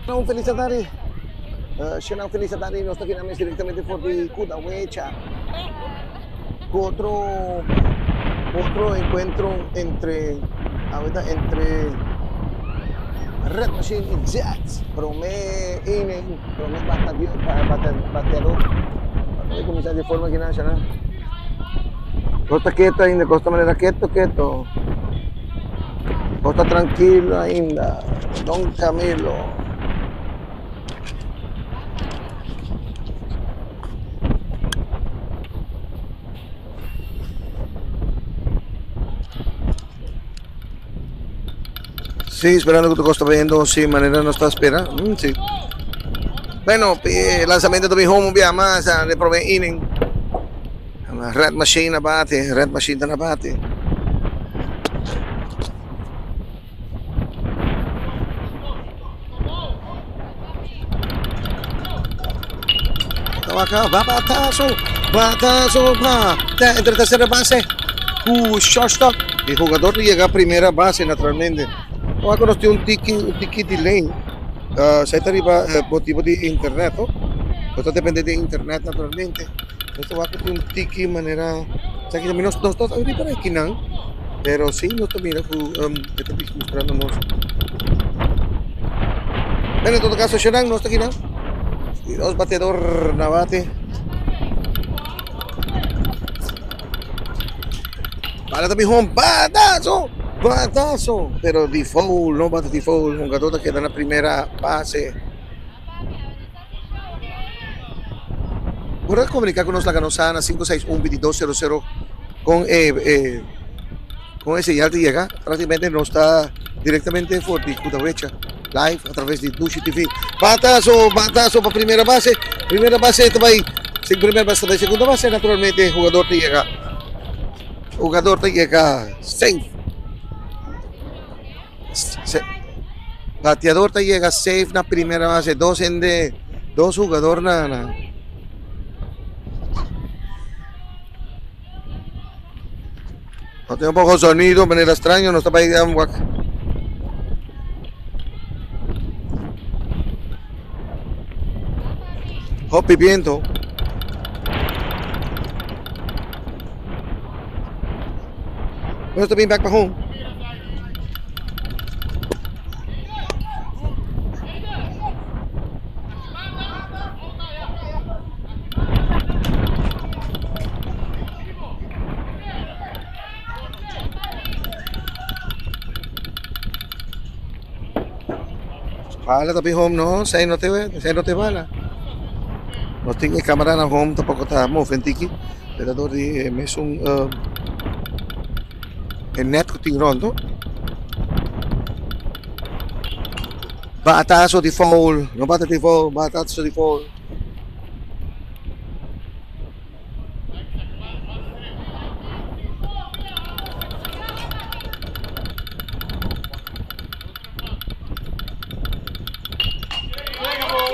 Un felis atardi. Shona felis atardi. Nos ta kina mes directamente for di Kudawecha. Ku otro otro encuentro entre aweta entre Red Machine y Jets. Prome inning, prome bateador. Vamos a comenzar de forma kina shona. Nos ta keto ainda, kos ta manera keto keto. Nos ta trankilo ainda. Don Camilo. Sí, esperando que tu cosa viendo, sí, manera no está espera. Sí. Bueno, lanzamiento de mi home, un más, de prome inning. Red Machine a bate, Red Machine ta na bate. Tabaca, va batazo, batazo, va. Entre tercera base, cu shortstop. E jugador llega a primera base naturalmente. Tabaca nos tin un tiki delay. Esey ta riba motibo di internet, no? Nos ta depende di internet naturalmente. Nos ta wak un tiki manera sa ki nos nos ta riba akinan pero si nos ta mira ku e ta mustrando nos. Bueno en todo caso shownan nos ta akinan y nos bateador na bate. Bala ta bin home batazo batazo pero di foul no bate di foul hungador ta keda na primera base. Por a comunica cu nos laga nos sa na 561 2200 con e e con e señal ta yega. Practicamente nos ta directamente for di Kudawecha live a traves di Dushi TV. Batazo, batazo pa primera base. Primera base ta bay, primera base ta bay segunda base. Naturalmente jugador ta yega, jugador ta yega safe. Bateador ta yega safe na primera base. Dos hende, dos jugador na na. No tin un poco sonido manera extraño, nos ta bay wak. Hopi biento. Nos ta bin back pa home. Bala ta bin home no, esei no te esei no te bala. Nos tin e camera na home tampoco ta move en tiki. Pero dor di e mesun e net ku tin rònt. Bataso di foul, no bata di foul, bataso di foul.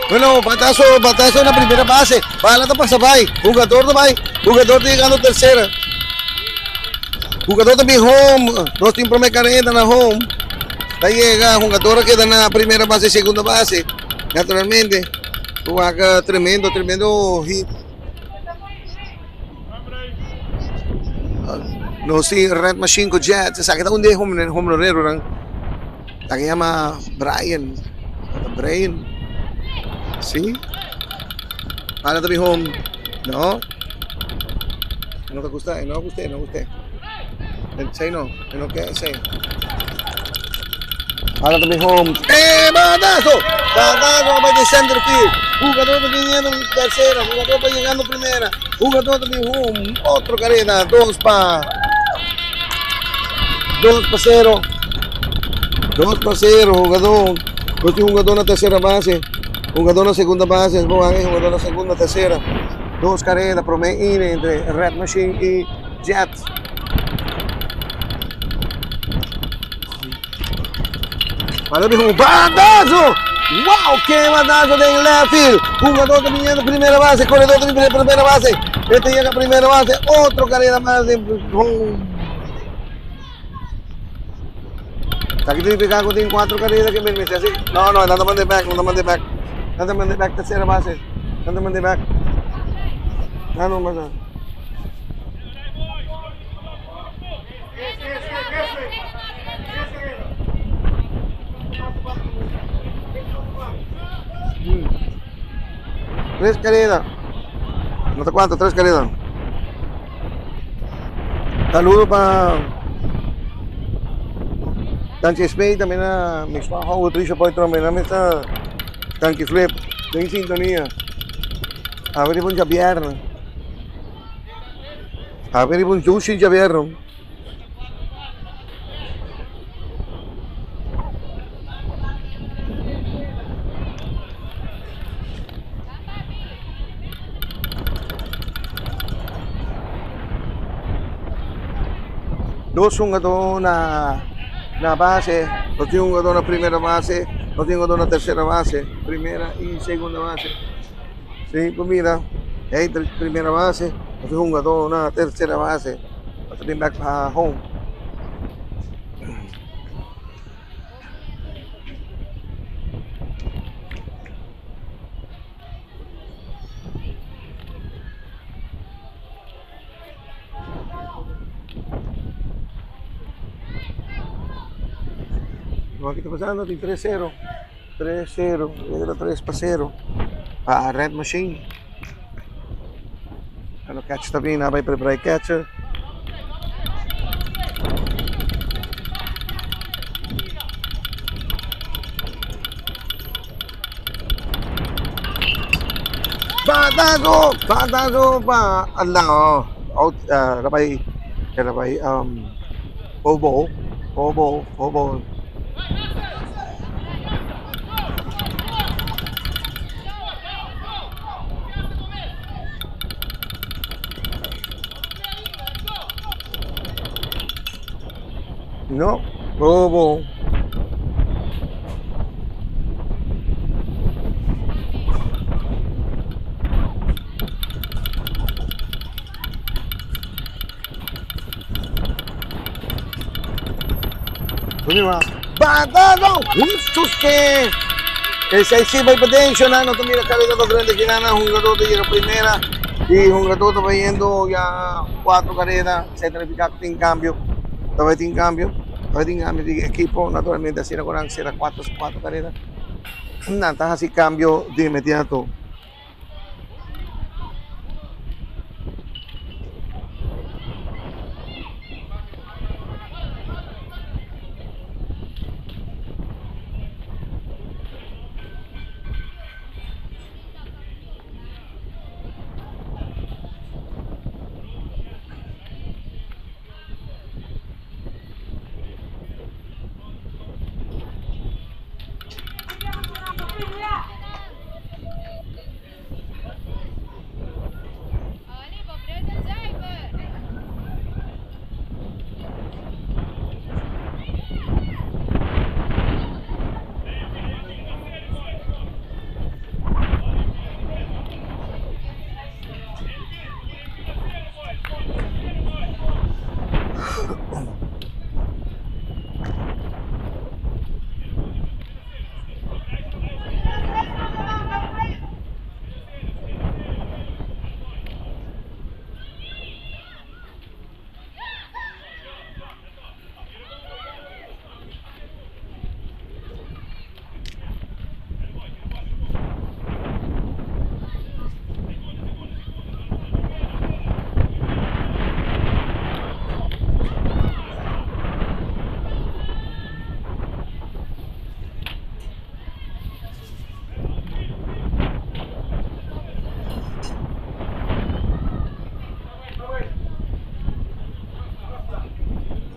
Bueno, batazo, batazo na primera base. Bala ta pasa bay. Jugador ta bay. Jugador ta llegando tercera. Jugador ta bin home. Nos tin prome carrera na home. Ta llega, jugador queda na primera base, segunda base. Naturalmente. Waka tremendo, tremendo hit. Nos tin Red Machine cu Jets. Esaki ta un di e hombreronan. Esaki yama Brian. Brian. Si. Ana ta bin home. No. No ta gusta, no gusta, no gusta. Esey no, no ke esey. Ana ta bin home. Eh, batazo! Batazo pa di center field. Jugador ta viniendo tercera, jugador ta llegando primera. Jugador ta bin home. Otro carrera, dos pa dos pa cero. Dos pa cero, jugador. Nos tin jugador na tercera base, jugador na segunda base, jugador na segunda, tercera. Dos carrera, prome inning entre Red Machine y Jets. Para un batazo! ¡Wow! ¡Qué batazo de left field! Jugador ta viniendo primera base, corredor ta viniendo primera base. Este llega a primera base, otro carrera más de home. Esaki ta nifiká ku tin kuatro kareda ke men mester hasi. No, no, nan ta mand'é bèk, nan ta mand'é bèk. Nan ta mand'é bèk tersera base. Nan ta mand'é bèk. Nan no manda. Tres kareda. No ta kuantu, tres kareda. Saludo pa Tanchi Smee también a mi swa Howard Trisha Poy también a mester Tanchi Flip den sintonia. A ver un djabierno. A ver un dushi djabierno. Dos hungadó na na base, no tin hungadó na primera base, no tin hungadó na tercera base, primera y segunda base. Si, por mira, ey primera base, no tin hungadó na tercera base, a ta bin bek pa home. Wak ki ta pasando tin tres sero, tres sero, e ta tres pa sero pa Red Machine. Lo catcher ta bini a bai prepara e catcher. Batazo! Batazo pa Adlan. Out, uh, bai, bai, foul ball, foul ball, foul ball. No, foul ball. Batazo! Hustuske! Esei si bai paden, shona no ta mira kareda ta drenta kinana, hungadó ta yega primera i hungadó ta bayendo ya kuatro kareda, esei ta nifiká ku tin kambio, ta bai tin kambio, ta bai tin kambio di ekipo, naturalmente asina ku nan sera kuatro kuatro kareda, nan ta hasi kambio di inmediato.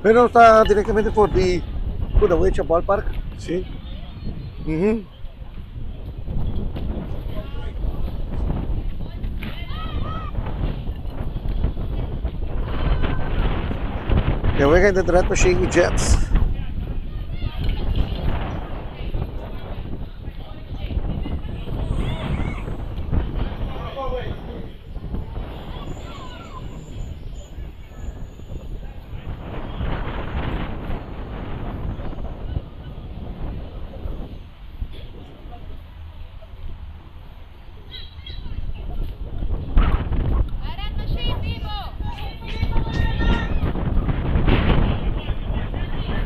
Pero nos ta directamente for di Kudawecha Ballpark, si. Mhm. E wega entre Red Machine y Jets.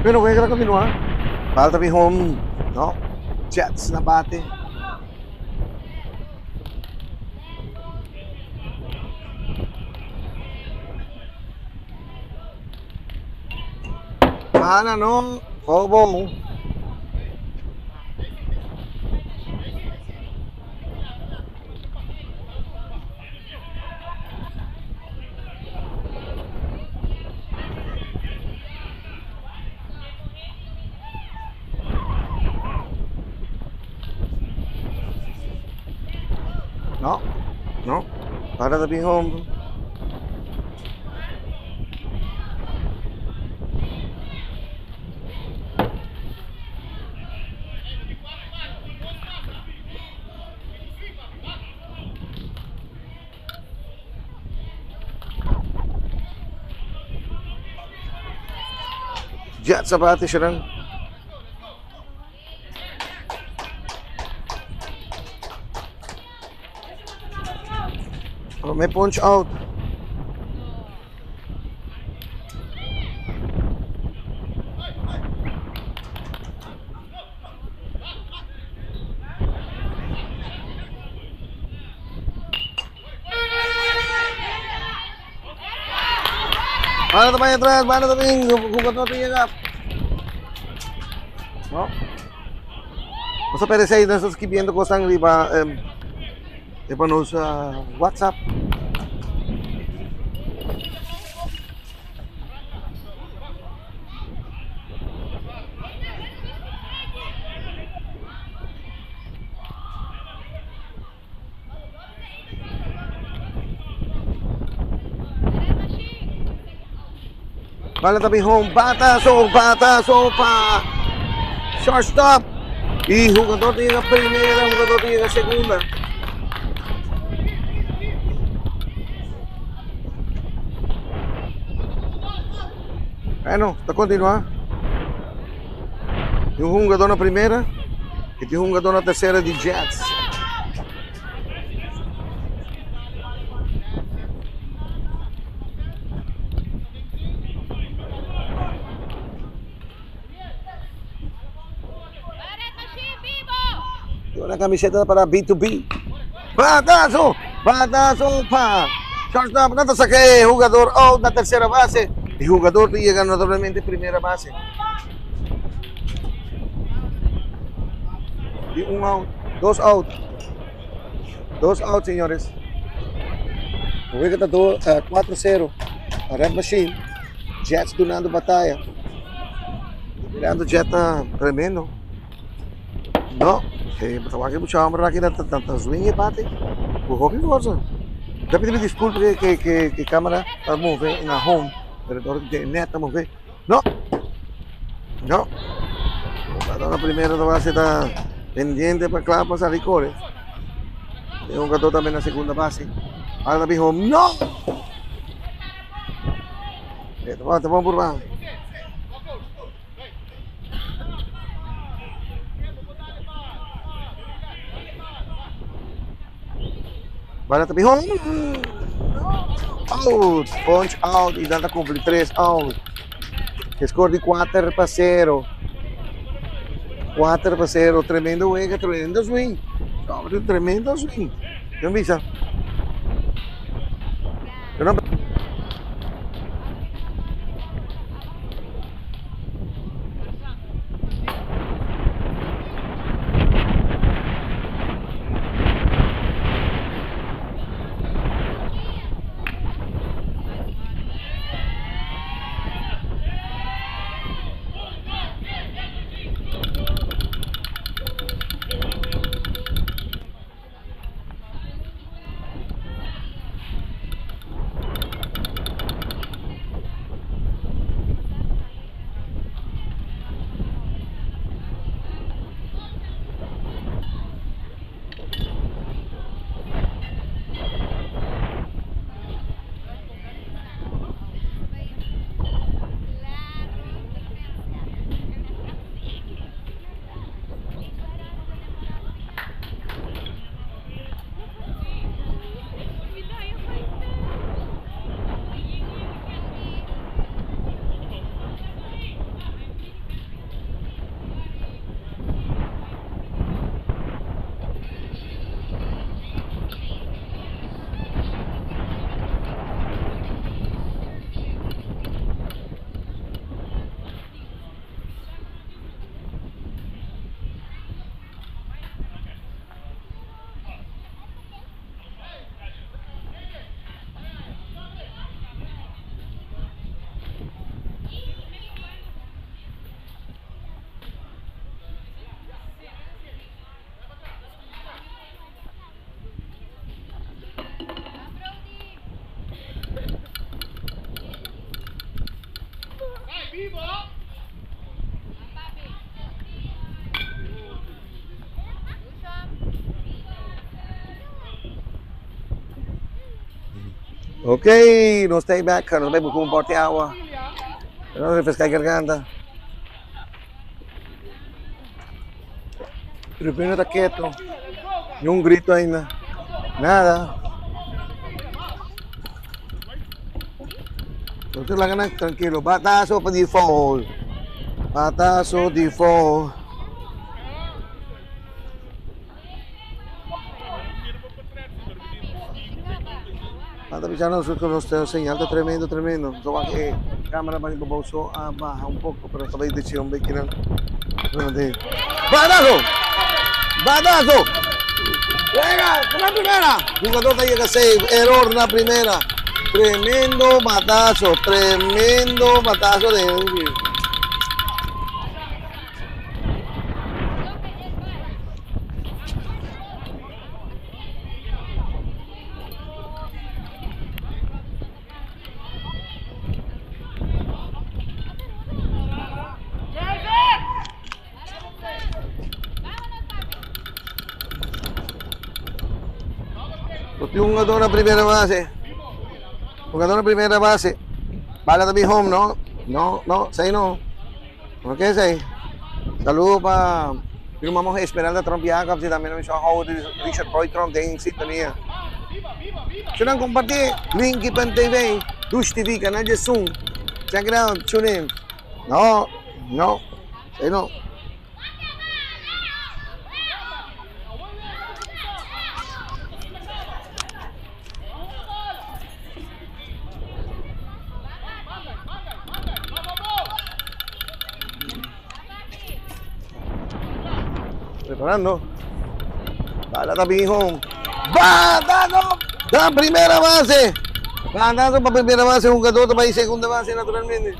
Pero wega ta continua. Bal ta bin home. No. Jets na bate. Mana no. Foul ball. No, no. Para ta bin home. Jet sa bate siya ng Oh, may punch out. Bala ta bai atras, bala ta bin, jugador ta yega. No. Nos ta perde esei, nos ta skibiendo cosnan riba riba nos WhatsApp. Bala ta bin home, batazo, batazo pa shortstop. Y jugador ta yega primera, jugador ta yega segunda. Bueno, ta continua. Tin un hungador na primera y tin un hungador na tercera di Jets. Una camiseta para B2B. Batazo! Batazo pa shortstop. No ta saque jugador out na tercera base. E jugador ta yega naturalmente primera base. Di un out, dos out. Dos out, señores. Wega ta do, 4-0. Red Machine. Jets dunando bataya. Mirando Jet ta tremendo. No, eh, ta wak mucha hombre aki ta ta ta swing e bate. Ku hopi forsa. Ta pidi mi disculpa que que que que cámara ta move na home, pero dor de net ta move. No. No. La primera base ta pendiente pa kla pa sali kore. Tin un jugador tambe na segunda base. Ahora ta home. No. Eh, ta bon, ta bon purba. Bala ta home. Out. Punch out. Y dan ta cumpli 3 out. Score di 4-0. 4-0. Tremendo wega, tremendo swing. Tremendo swing. Yo bisa. Yo no. Ok, nos ta back, nos bai busca un bote awa. Nos refresca e garganta. Tribuna ta keto. Ni un grito ainda. Nada. Nos laga nan tranquilo. Batazo pa di foul. Batazo di foul. Anda bisa nos ku nos señal ta tremendo tremendo. So wak e camera pa bo so a baha un poco pero ta bay deci un beki nan. Batazo! Batazo! Juega con la primera. Jugador ta llega safe. Error na primera. Tremendo batazo. Tremendo batazo de Henry. Tin un jugador na primera base. Jugador na primera base. Bala ta bin home, no? No, no, sei no. Ok, sei. Saludo pa mi ruman Esmeralda Trump Jacobs y tambe mi Howard Richard Roy Trump den sintonia. Si nan comparti link pa TV, Dush TV, Canal de Zoom. Check it out, tune in. No, no, sei no. Preparando. Bala ta home. Batazo! Da primera base. Batazo para primera base. Jugador para segunda base, naturalmente.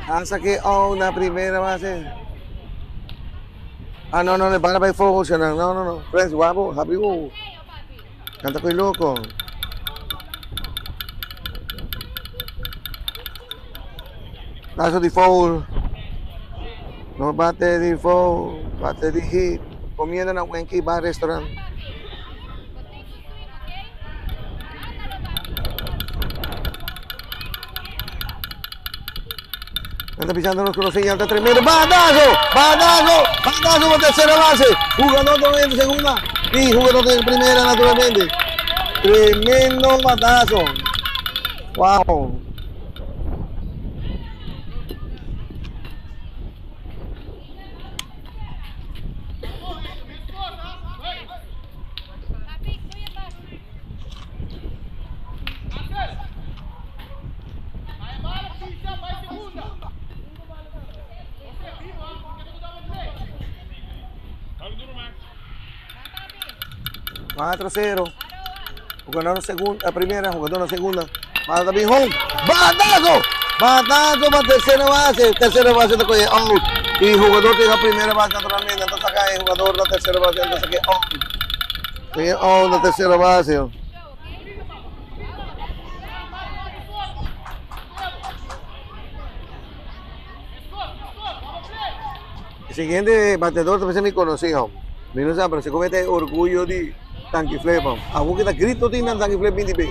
Hasta que oh, na primera base. Ah, no, no, le van a pedir fuego. No, no, no. Friends, guapo, happy, wow. Canta con loco. Lazo di foul. No bate di foul, bate di hit. Comiendo na Wenky Bar Restaurant. Anda pisando con señal, está tremendo. ¡Batazo! ¡Batazo! ¡Batazo por tercera base! Jugador en segunda y jugador en primera, naturalmente. Tremendo batazo. ¡Wow! 4-0. Jugador segunda, primera, jugador segunda. Mata también home. ¡Batazo! Batazo para tercera base. Tercera base te coge out. Y jugador tiene la primera base naturalmente. Entonces acá el jugador la tercera base. Entonces aquí out. Tiene out la tercera base. El siguiente bateador también es mi conocido. Mi no sabe, pero se comete orgullo de Tanky Flip. A que grito tiene Tanky Flip 20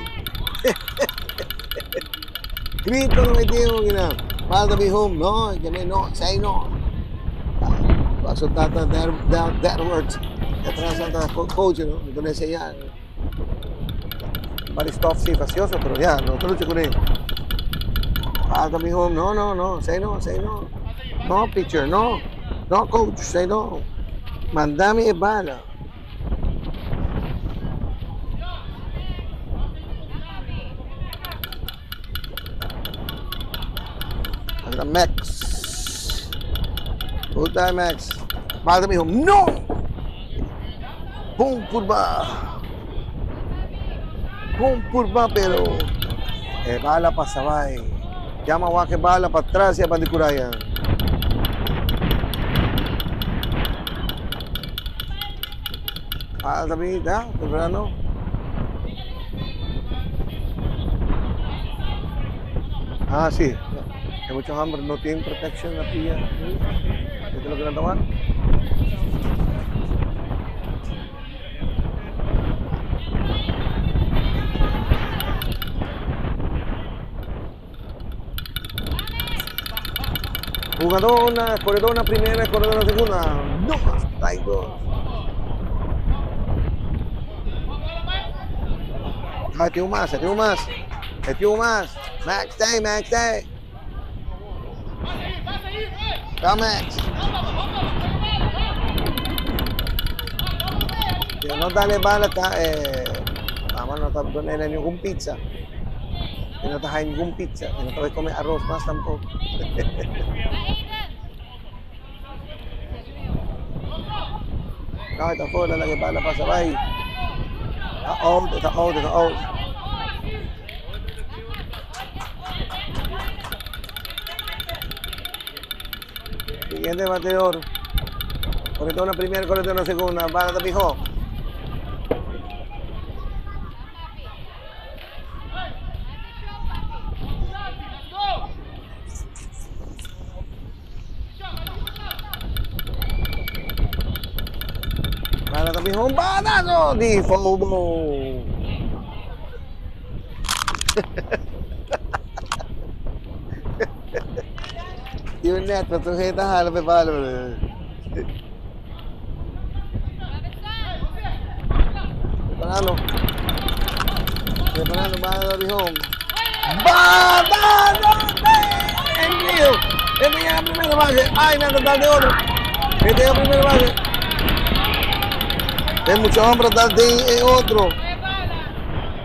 Grito no me tiene que nada. Falta mi home, no, que me no, say no. Paso tata that words. Atrás anda coach, ¿no? Entonces enseñar. Varios stuff, sí, facioso, pero ya, no te lucho con él. Falta mi home, no, no, no, say no, say no. No, pitcher, no. No, coach, say no. Mandame bala. Anda Max. Puta Max. Bala mi home. No! Pum curva. Pum curva, pero bala pasabay. Llama a que bala para atrás y a Bandicuraya. Ah, también, ya, temprano. Ah, sí. Hay muchos hombres no tienen protección en la pilla. ¿Esto es lo que tomar? Jugador na corredor na primera, corredor na segunda. Dos, strike dos. Ah, tin un mas, tin un mas. Tin un mas. Max, stay, Max, stay. Come, Max. Si no dale bala, ta, mama no ta duna ningun pizza. E no ta haya ningun pizza. E no ta bay come arroz mas tampoco. No, ta fuera la que bala pasa bay. Ta out, ta out, ta out. Siguiente bateador. Corredor na primera, corredor na segunda. Bala ta miho. Bala ta miho. Balazo di Fobo. Tin un net pa tur hende ta hala pa e bala. Preparando. Preparando bala di home. Bala! Envío. Este llega a primera base. Ay, nada, tal de otro. Este llega a primera base. Hay mucho hombre tal de otro.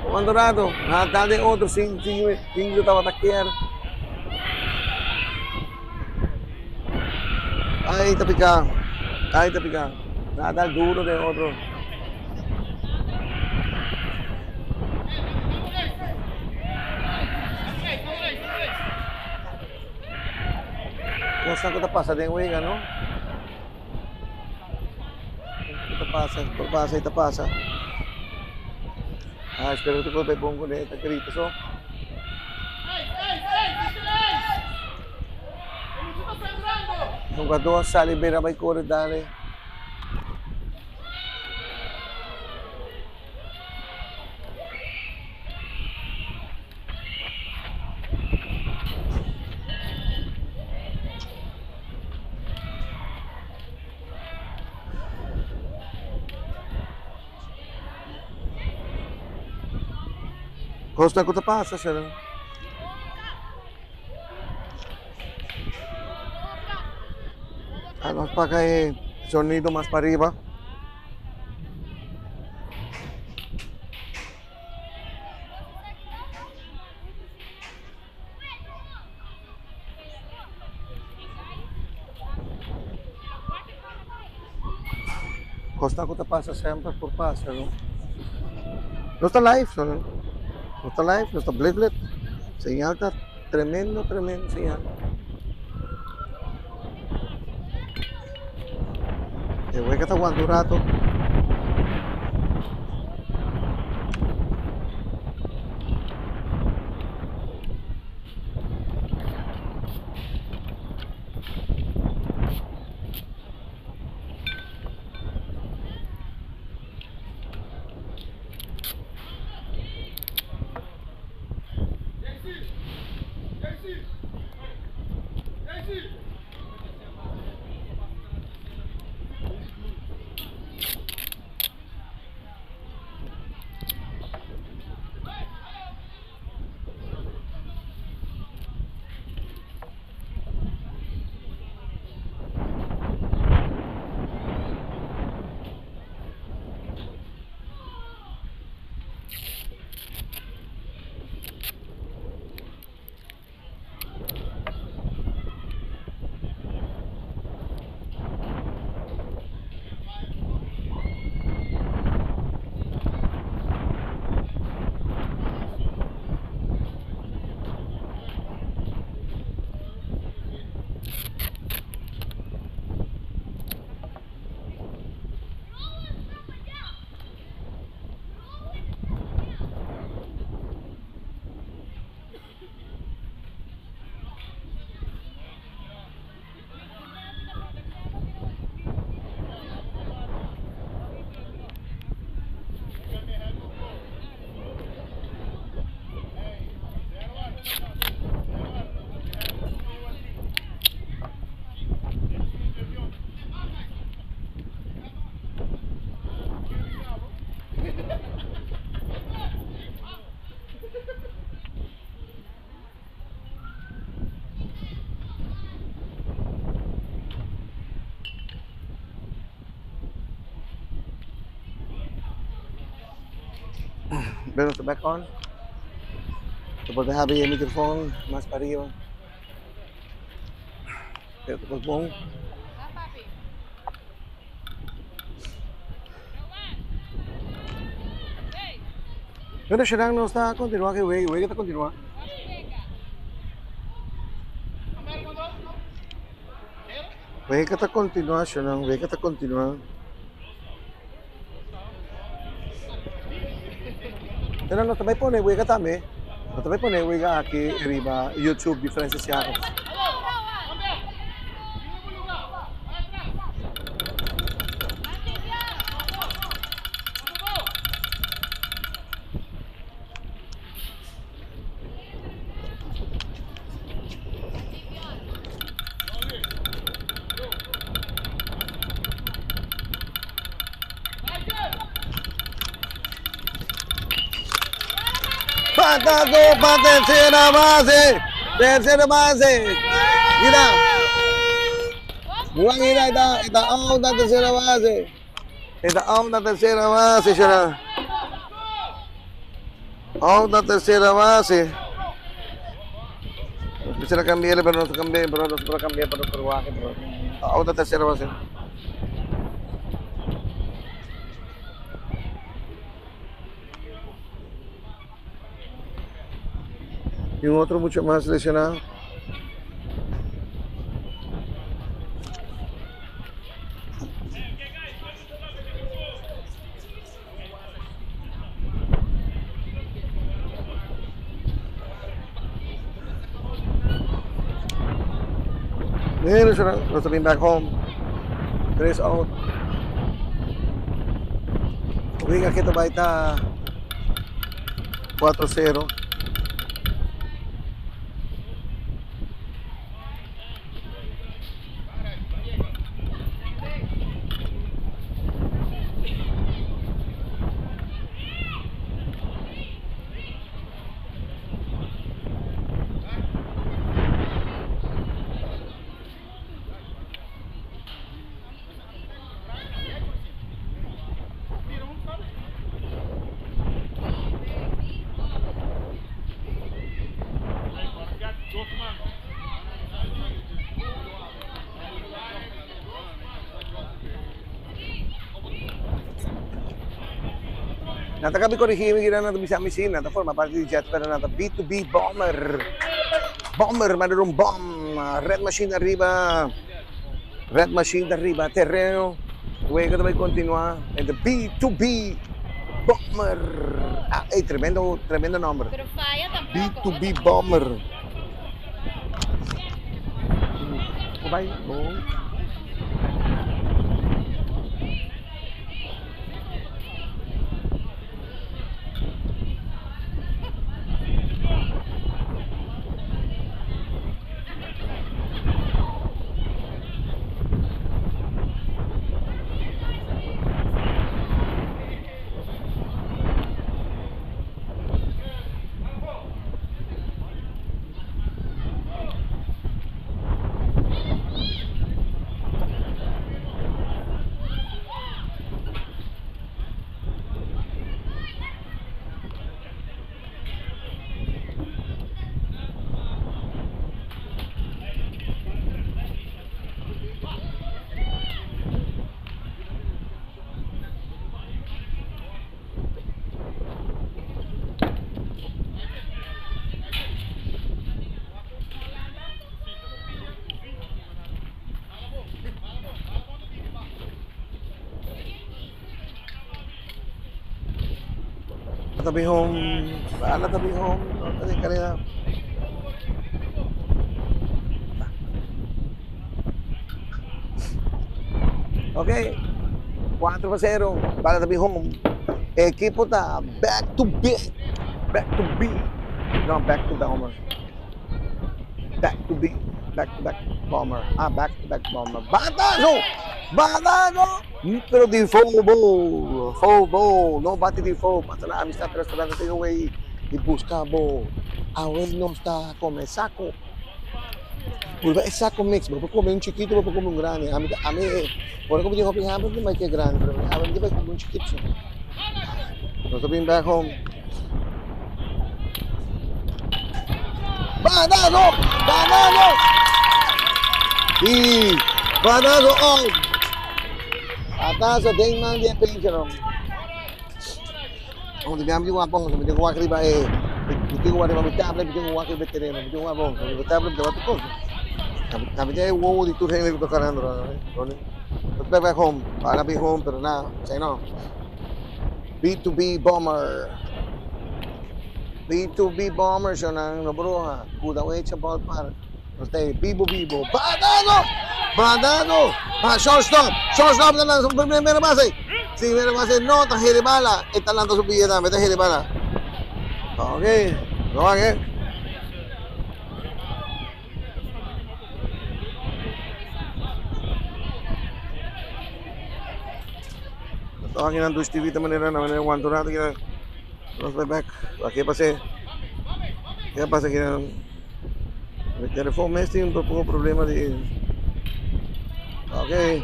Cuánto rato? Nada, tal de otro. Sin, sin, sin, yo estaba taqueando. Ay, ta pica. Ay, ta pica. Nada duro de otro. Cosa cu ta pasa den wega, no? Cu ta pasa, por pasa y ta pasa. Ah, espero cu ta bon cu ta grita so. Jugador sali bira bay core dale. Cosnan cu ta pasa, sera. Ah, nos paga e sonido mas pa riba. Cosnan cu ta pasa semper por pasa, no? Nos ta live, no? Nos ta live, nos ta blit blit. Señal ta tremendo, tremendo señal. E wega ta wanta un rato. Pero ta back on. Ta por habi e microfoon mas pa riba. Pero ta por bon. Pero Sharan nos ta continua ke wega, wega ta continua. Wega ta continua Sharan, wega ta continua. Pero nos ta bai pone wega tambe. Nos ta bai pone wega aki riba YouTube di Francis Jacobs. Batazo pa tercera base. Tercera base. Mira. Juan mira, está, está out na tercera base. Está out na tercera base, Shara. Out na tercera base. Quisiera cambiarle, pero no se cambia, pero no se puede cambiar para otro guaje, pero out na tercera base. Y un otro mucho más lesionado. Nos ta bin back home. Tres out. Wega ke ta bai ta 4-0. Nan ta kabi korigí mi kira nan ta bisa mi si nan ta forma parti di Jet pero nan ta B2B Bomber. Bomber manera un bom. Red Machine ariba. Red Machine ta riba tereno. Wega ta bai continua entre B2B Bomber. Ah, ey, tremendo, tremendo nomber. Pero falla tampoco. B2B Bomber. Bai, bon. Tabi home, bala tabi home, no ta careda. Ok, 4 pa 0, bala tabi home. Ekipo ta back to B, back to B, no, back to Bomber. Back to B, back to back Bomber. Ah, back to back Bomber. Batazo! Banano! Pero di foul ball. Foul ball. No bate di foul. Pasa na Amistad Restaurant take away di busca bo. Awe nos ta come saco. Purba e saco mix. Bo por come un chikito, bo por come un grandi. Ami, ami, ora cu mi tin hopi hamber, mi ta bay ke grandi. Pero ami mi ta bay come un chikito so. Nos ta bin back home. Banano! Banano! Y banano out. Atazo den man di e pincher. Onde mi amigo wak bon, mi tengo wak riba e, mi tengo wak riba mi tablet, mi tengo wak riba e tereno, mi tengo wak bon, riba tablet mi ta wak tur kos. Tambe tin e wowo di tur hende ku ta karando, Ronnie. Nos bai home, para bin home, pero na, esei no. B2B Bomber. B2B Bomber, shonan, no bruha. Kudawecha Ballpark. Nos ta ei bibo bibo. Banano! Banano! Pa shortstop! Shortstop ta lansa primera base. Primera base no, ta heri bala. E ta lanta su pia tambe, ta heri bala. Ok, no wak eh. Nos ta wak nan dush TV ta manera na manera wanta un rato kina. Nos bai bek. Wak ke pasa. Ke pasa kina. Mi telefon mes tin un poco problema di. Ok.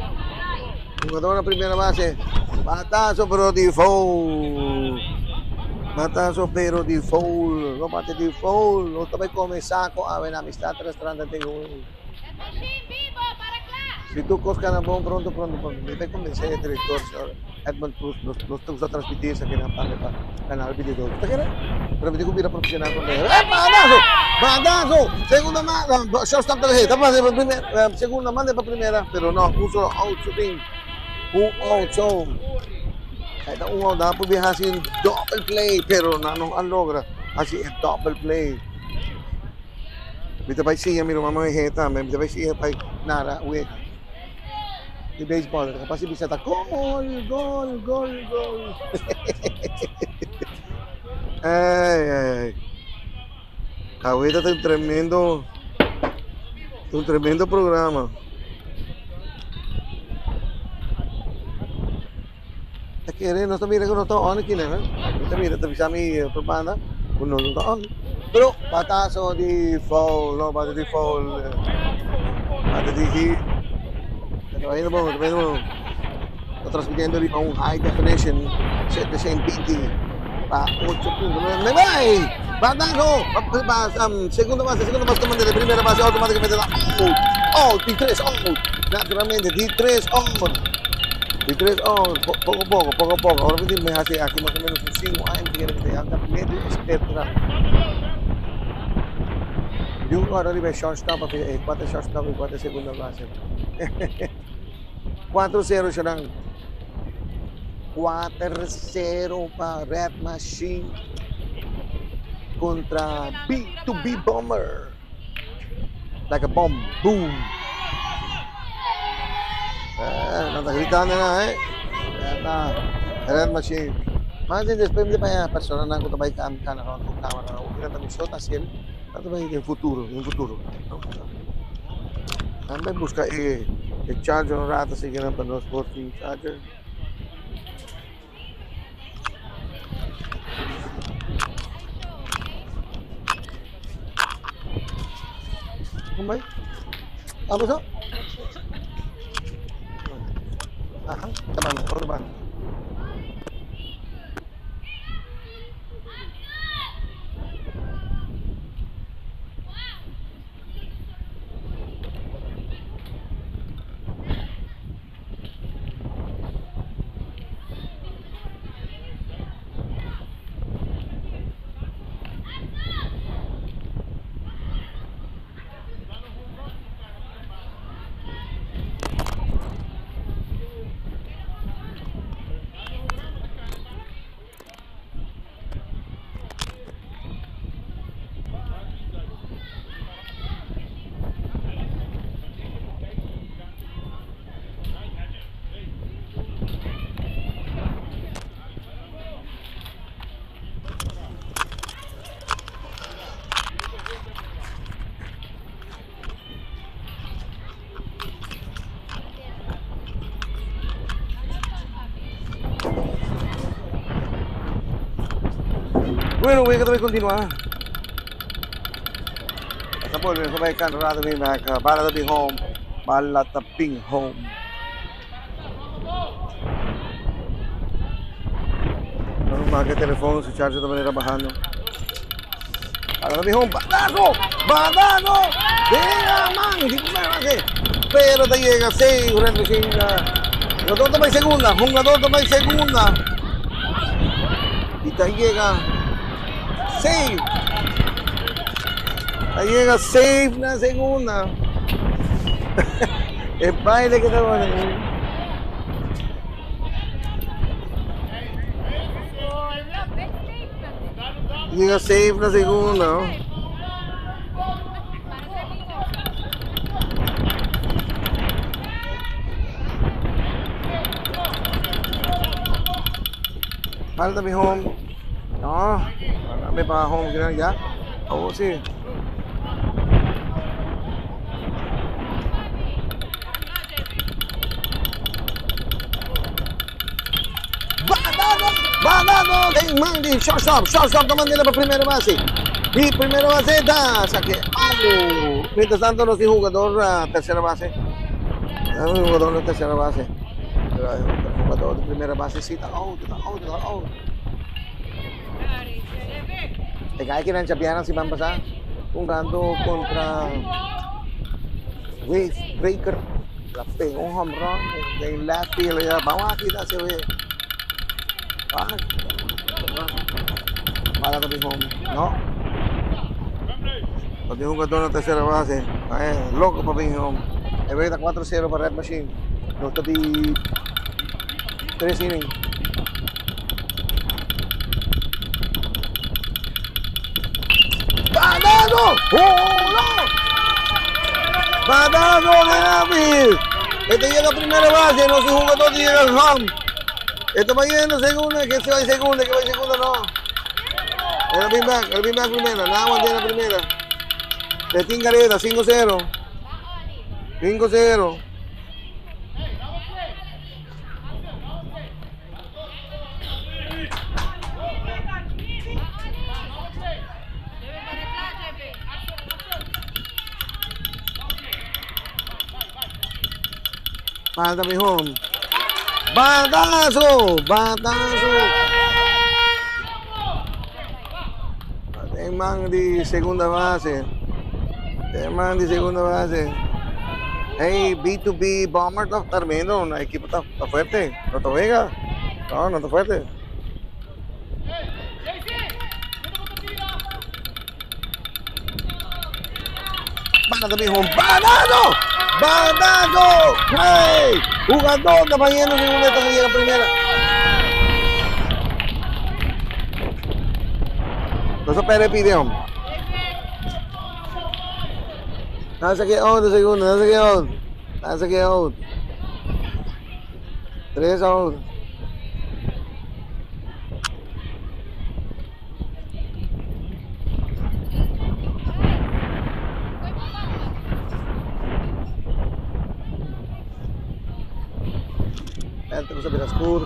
Jugador na primera base. Batazo pero di foul. Batazo pero di foul. No bate di foul. No ta bay come saco awe na Amistad Restaurant ta un. Si tur cos cana bon pronto pronto pronto. Mi ta convence e director señor Edmund Cruz nos nos ta gusta transmiti esaki nan tambe pa canal 22. Ta kere? Pero mi tin cu bira profesional con e. Eh, batazo! Batazo! Segunda ma, shortstop ta ta pasa pa primera, segunda manda pa primera, pero no, un solo out so tin. Un out so. Ahí ta un out, nan por bin haci un double play, pero nan no a logra haci e double play. Mi ta bai siña mi ruman muhé tambe, mi ta bai siña bai nara wega di beisbòl. Kapas si bisa ta gol, gol, gol, gol. Ay, ay, ay. Aweta ta un tremendo, un tremendo programa. Ta kere nos ta mira ku no ta on aki nan. Mi ta mira ta bisa mi otro banda ku no ta on. Pero bataso di foul, no bata di foul. Bata di hit. Ta bayendo bon, ta bayendo bon. Ta transmitiendo riba un high definition 720 pa 8.9. Me bai! Bataso! Pa segunda base, segunda base ta manda de primera base automaticamente ta out. Out, di tres out. Naturalmente di tres out. Di tres out, poco poco, poco poco. Ahora mi tin haci aki mas o menos un cinco aña mi tin kere ya ta medio experto na. Di un ora riba e shortstop a e cuatro shortstop y cuatro segunda base. 4-0 Sharan. 4-0 pa Red Machine contra B2B Bomber. Like a bomb, boom. Eh, nan ta gritando na, eh. Ta Red Machine. Mas den despues mi ta paña personanan ku ta bai kana rond ku kamera. Nan ta mi so ta hasiel. Nan ta bai den futuro, den futuro. Nan bai buska e charger un rato así pa nos por tin charger. Kon bai? Abo so? Aha, ta banda, otro banda. Bueno, wega ta bai kontinuá. Nos a bolbe, nos a bai kanta rato bin bek. Bala ta bin home. Bala ta bin home. Nos marka e telefon, su charger ta manera bahando. Bala ta bin home. Batazo! Batazo! Venga, man! Di primera base. Pero ta yega safe, Red Machine. Jugador ta bai segunda, jugador ta bai segunda. Y ta yega safe. Ta yega safe na segunda. E baile que ta bueno. Yega safe na segunda. Falta mi home. No, me pa home gran ya. Oh, sí. Batazo, batazo den man di shortstop. Shortstop ta mandela pa primera base. Y primera base ta saque. Oh. Mientras tanto nos tin jugador na tercera base. Un jugador na tercera base. Pero jugador di primera base si ta out, ta out, ta out. E kai kinan chapiana siman pasá jugando contra Wave Breaker. La pegó un home run den left field. Ya, vamos a quitar ese ve. Bala ta bin home. No. No tin jugador na tercera base. Loco pa bin home. E wega ta 4-0 pa Red Machine. Nos ta di tres inning. Batazo! ¡Oh, Batazo de David! Este llega a primera base, no se jugador llega al home. Este va yendo segunda, que se va en segunda, que va en segunda, no. El big back, el big back primera, nada más tiene la primera. Tetín Gareda, 5-0. 5-0. Falta mi home. Batazo! Batazo! Den man di segunda base. Den man di segunda base. Hey, B2B Bomber ta tremendo. Un equipo ta, ta fuerte. No ta wega. No, no ta fuerte. Batazo, mijo. ¡Batazo! ¡Batazo! ¡Hey! Jugador está fallando segunda, esta llega primera. No se pere pide, hombre. No se quede out de segunda, no se quede out. No se quede out. Tres out. Enter sa Binascur.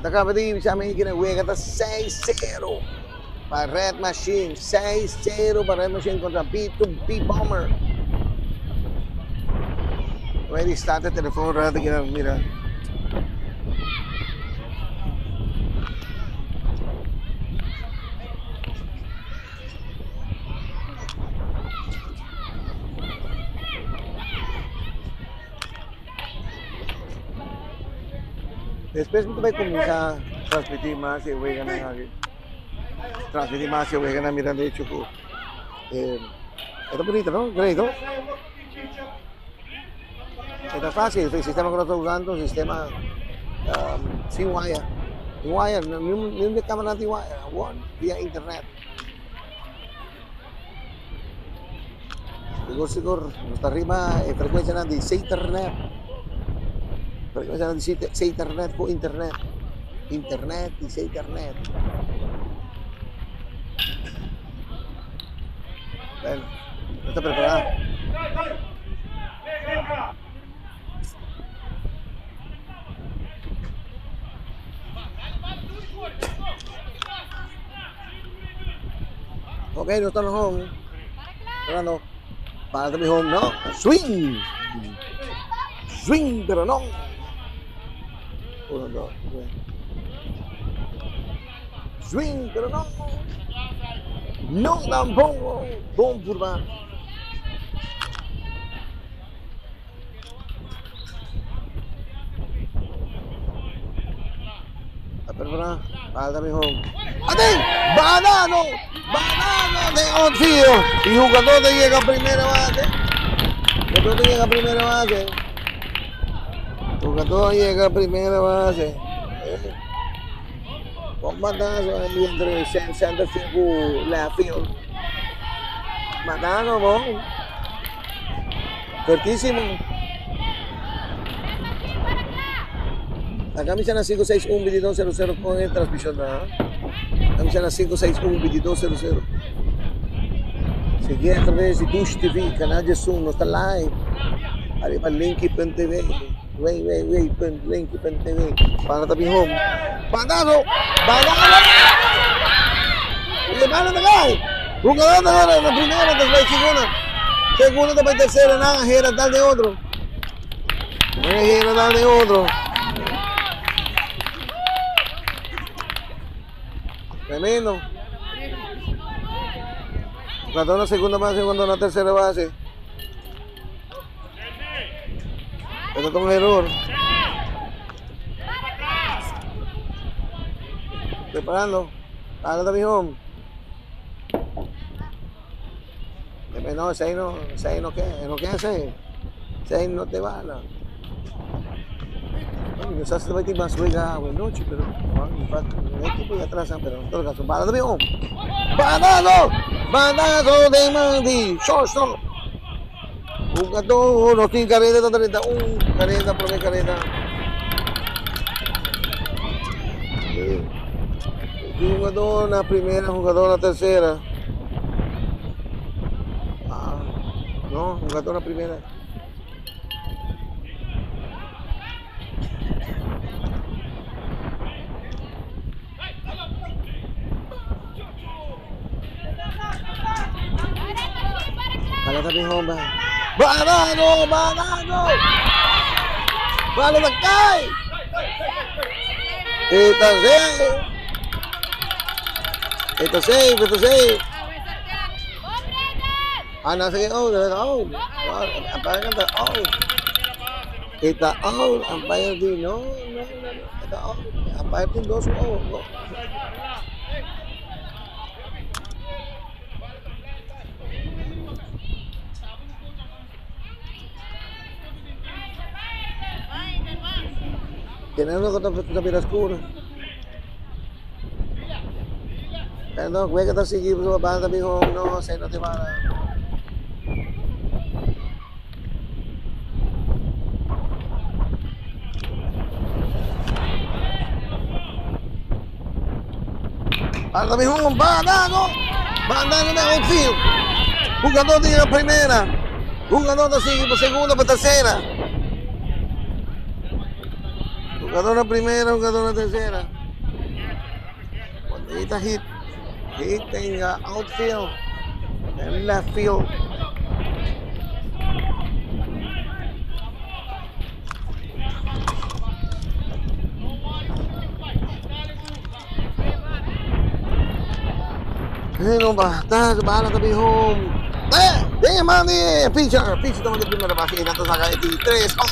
Ta caba di bisa mi kina wega ta 6-0 pa Red Machine. 6-0 pa Red Machine contra B2B Bomber. Ready start e telefon rato kina mira. Despues mi ta bai kuminsá transmití mas e weganan aki. Transmití mas e weganan mirando hecho ku e ta bunito no? Great no? E ta fácil, e sistema ku nos ta usando un sistema sin waya. Sin waya, niun di e kameranan tin waya, awor via internet. Sigur sigur nos ta riba e frekuensianan di Saternet. Frekuensianan di Saternet ku internet. Internet di Saternet. Bueno, nos ta prepará. Ok, nos ta na home. Esperando. Para mi home, no. Swing. Swing, pero no. Uno, dos, tres. Swing, pero no. No tampoco. Bon purba. A prepará, falta mi home. Aten! Banano! Banano den outfield! Y jugador ta yega primera base. Jugador ta yega primera base. Jugador yega primera base. Bon batazo ahí entre center field cu left field. Batazo bon. Fuertísimo. Acá mi na 561 2200 con el transmisión na. Acá mi na 561 2200. Seguí a través de Dush TV, canal de Zoom, no está live. Arriba linky.tv. www.linky.tv. Para tabi home. Banano! Banano! E bala ta kai! Jugador ta gana na primera, ta bai segunda. Segunda ta bai tercera, nan hera tal de otro. Nan hera tal de otro. Tremendo. Jugador na segunda base, jugador na tercera base. Esta ta un error. Preparando. Para ta mi home. No, ese ahí no, ese ahí no queda, no queda ese. Ese ahí no te bala. Bueno, quizás se va a ir más juega buena noche, pero bueno, el equipo ya atrás, pero en todo caso, bala de home. Banano, banano de Mandy, shortstop. Jugador, no tin carrera, ta 31, carrera, prome carrera. Jugador na primera, jugador na tercera. Ah, no, jugador na primera. Bala ta bin homber. Banano, banano. Bala ta kai. E ta safe. E ta safe, e ta safe. Ah, no sé qué, oh, oh, umpire ta out. E ta out, umpire di no, no, no, no, e ta out. Umpire tin dos oh, no. Tiene uno que ta bira oscuro. Pero no, wega ta sigui su banda mijo, no, se no te va. Banda mijo, banano, banano de outfield. Jugador de la primera, jugador ta sigui pa segunda pa tercera. Jugador na primera, jugador na tercera. Bonita hit. Hit in the outfield and left field. Pero basta, bala ta home. Eh, den man di pitcher. Pitcher toma di primera base. Y nan ta saca e di tres. Oh.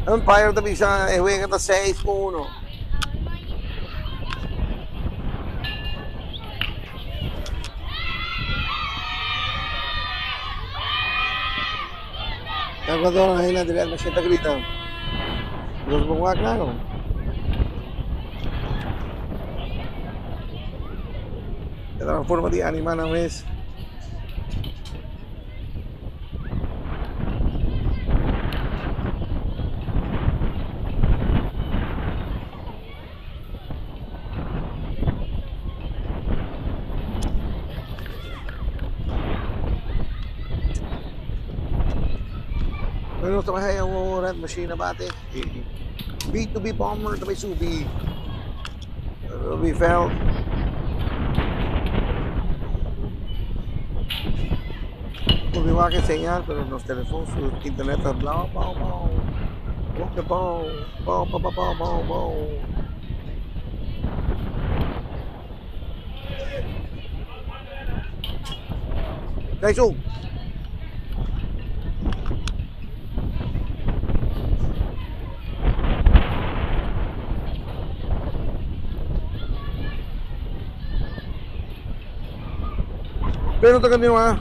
Umpire ta bisa e wega ta 6-1. Ecuador ahí na direct machine ta grita. Nos bon wak claro. E ta un forma di anima nan mes. Pero nos ta bai haya un red machine a bate. B2B bomber ta bai subi. Ruby veld. Ruby wak e señal pero nos telefon su internet ta blau bau bau. Boke bau bau bau bau bau bau. Kaisu. Pero ta continua.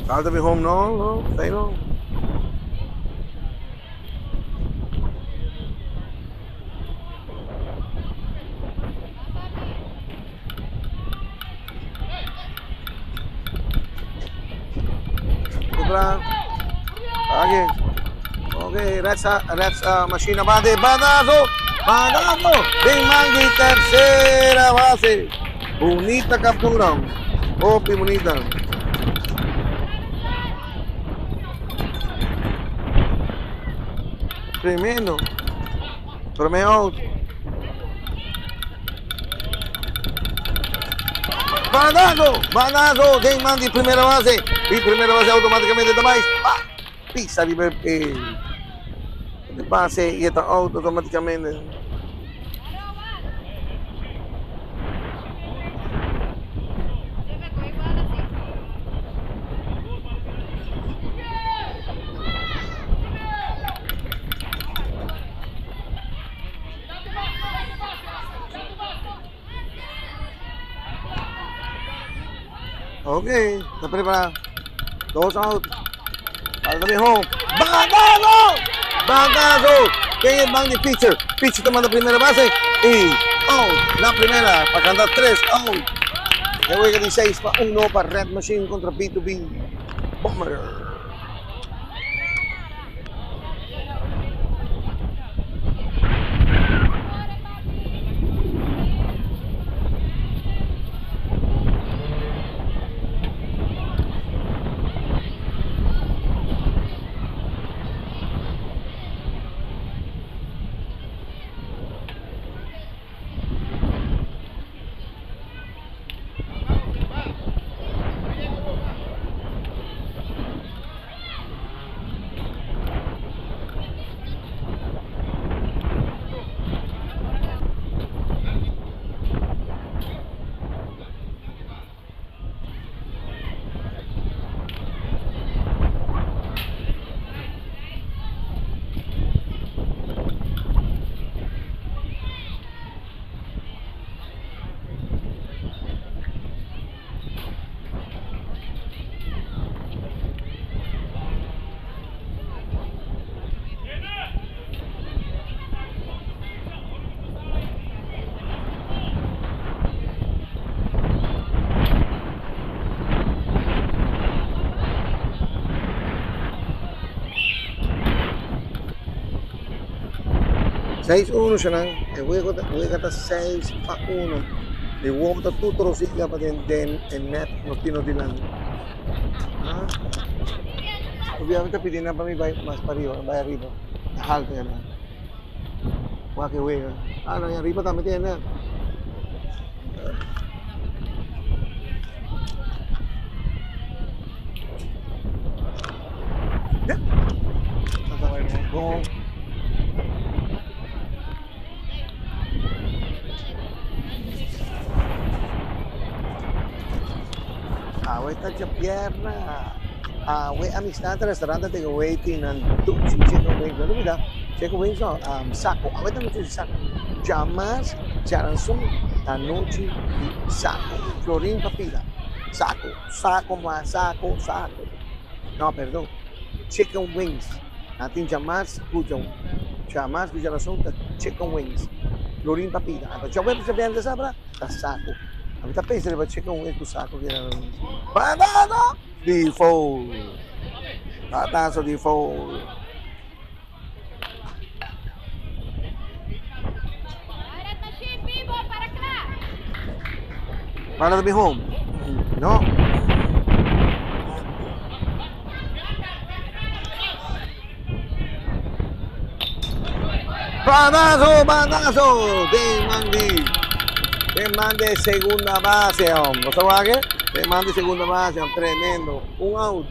Falta mi home no, no, sei no. Okay. Okay, Reds, Reds Machine bate, batazo, batazo, den man di tercera base. Bunita captura, hopi bunita. Tremendo. Prome out. Banazo, banazo, den man di primera base. Y primera base automáticamente ta mais. Pa, pisa riba e base y e ta out automáticamente. Ok, ta prepara. Dos out. Falta di home. Bagazo! Bagazo! Ken e ban di pitcher? Pitcher ta manda primera base y out na primera pa canta tres out. E wega di 6-1 pa Red Machine contra B2B Bomber. 6-1 siya E wega ta 6-1. E wog ta tur trosiga pa den den e net no tino dilanti. Ah. Obviamente pidi na pa mi bai mas pa riba, bai ariba. Halto ya na. Wak e wega. Ah, no, ariba tambe tin e net. Ya. Ta bai bon. Awe ta djabièrnè. Awe Amistad Restaurant ta take away tin nan dushi chicken wings. No olbida chicken wings no, saco. Awe ta nochi di saco. Djamas djaranson ta nochi di saco. Florin pa pida saco, saco mas saco, saco. No, perdon, chicken wings. Nan tin djamas ku djamas ku djaranson ta chicken wings. Florin pa pida. Anto djaweps djabièrnè djasabra ta saco. Ami ta pensa riba chicken wings ku saco keda. Banana di foul. Batazo di foul. Para ta bin home. No. Batazo, batazo. Den man di. Den man de segunda base. Bo sa wak e? Den man di segunda base. Tremendo. Un out.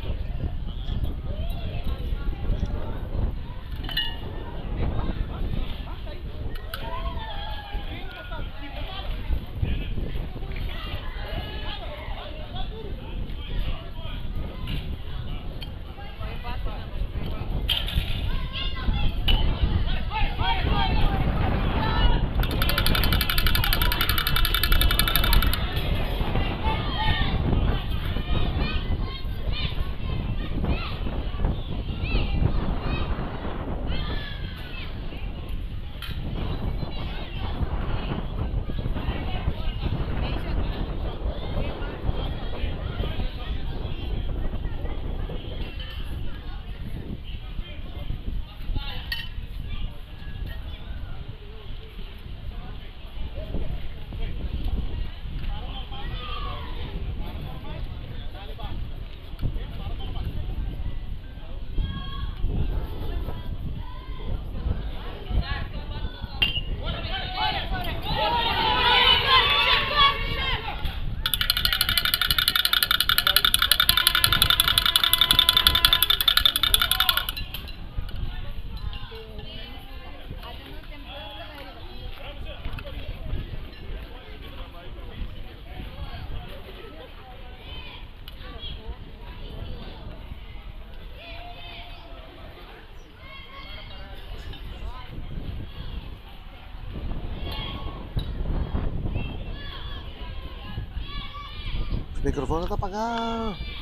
Microfoon ta apaga.